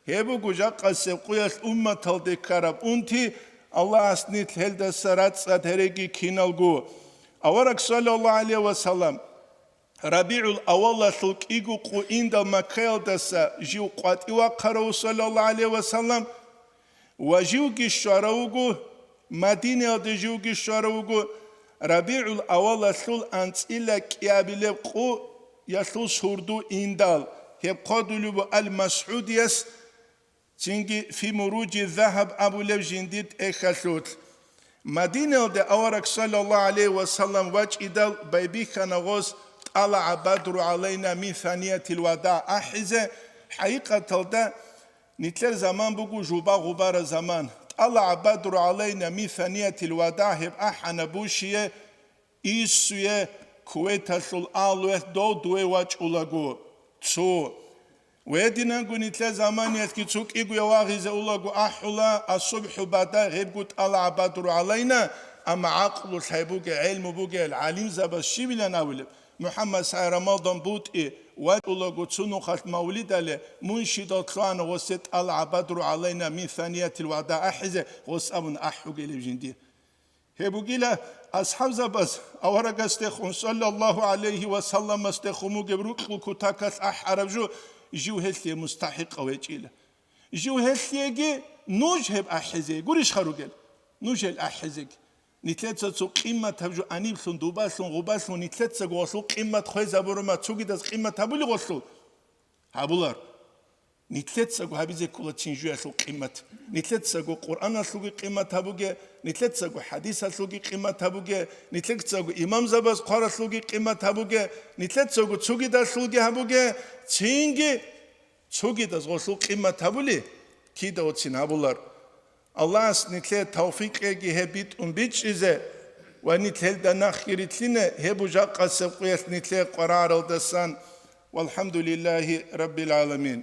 Гьеб буго жакъасеб къуялъ умматалде ккараб унти, Аллагьас нилъ гьелдаса рацӀцӀад гьереги киналго. Авараг, саллаллагьу гӀалайгьи ва саллам, РабигӀул авалалъул кӀиго къо индал Маккаялдаса жив къватӀив вахъарав, саллаллагьу гӀалайгьи ва саллам, ва живги щварав вуго, Мадинаялде живги щварав вуго, РабигӀул авалалъул анцӀила кӀиабилеб къоялъул сурду индал, гьеб хъвадулеб буго Ал-МасгӀудияс, цинги «Фи муруджи загьаб» абулеб жиндир тӀехьалъулъ. Мадинаялде авараг, саллаллагьу гӀалайгьи ва саллам, вачӀидал байбихьана гъос: «ТӀалагӀа бадру гӀалайна мин саниятил вада» ахӀизе. ХӀакъикъаталда, нилъер заман буго жуба-гъубара заман. «ТӀалагӀа бадру гӀалайна мин саниятил вада» гьеб ахӀана бушие, Иссуе, Кувейталъул агьлуялъ дов дуе вачӀулаго, цо. Гьединанго нилъер заманиялъги цо кӀигояв вагъизе улаго ахӀула: «Асубху бада», гьебго: «ТӀалагӀа бадру гӀалайна», амма гӀакълу лъай бугел, гӀелму бугел гӀалимзабаз щибилан абулеб? МухӀаммад СагӀид Рамадан БутӀи вачӀулаго цо нухалъ мавлидале, муншидал лъугьана гъосе: «ТӀалагӀа бадру гӀалайна мин саниятил вада» ахӀизе, гъос абун ахӀугелев жинди. Гьеб бугила асхӀабзабаз аварагасдехун, саллаллагьу гӀалайгьи ва салламасдехун бугеб рукьул кутакалъ ахӀараб жо, жив гьелъие мустахӀикъав гьечӀила. Жив гьелъиеги нуж гьеб ахӀизе гурищха ругел? Нуж гьел ахӀизеги. Нилъеца цо къимматаб жо аниблъун, дубалъун, гъубалъун, нилъецаго гъолъул къиммат хвезабурума, цогидаз къиммат гьабули гъолъул? Гьабулар. Нилъецаго гьабизе ккола цин жуялъул къимат. Нилъецаго Къуръаналъулги къимат гьабуге, нилъецаго хӀадисалъулги къимат гьабуге, нилъецаго имамзабаз хъваралъулги къимат гьабуге, нилъецаго цогидалъулги гьабуге, цинги цогидаз гъолъул къимат гьабули, кидаго цин гьабулар. Аллагьас нилъее тавфикъ кьеги гьеб битӀун бичӀчӀизе ва нилъ гьелда нахъги рилълъине гьеб жакъасеб къуялъ нилъее къваригӀаралдасан. ВалхӀамдулиллагьи раббил гӀаламин.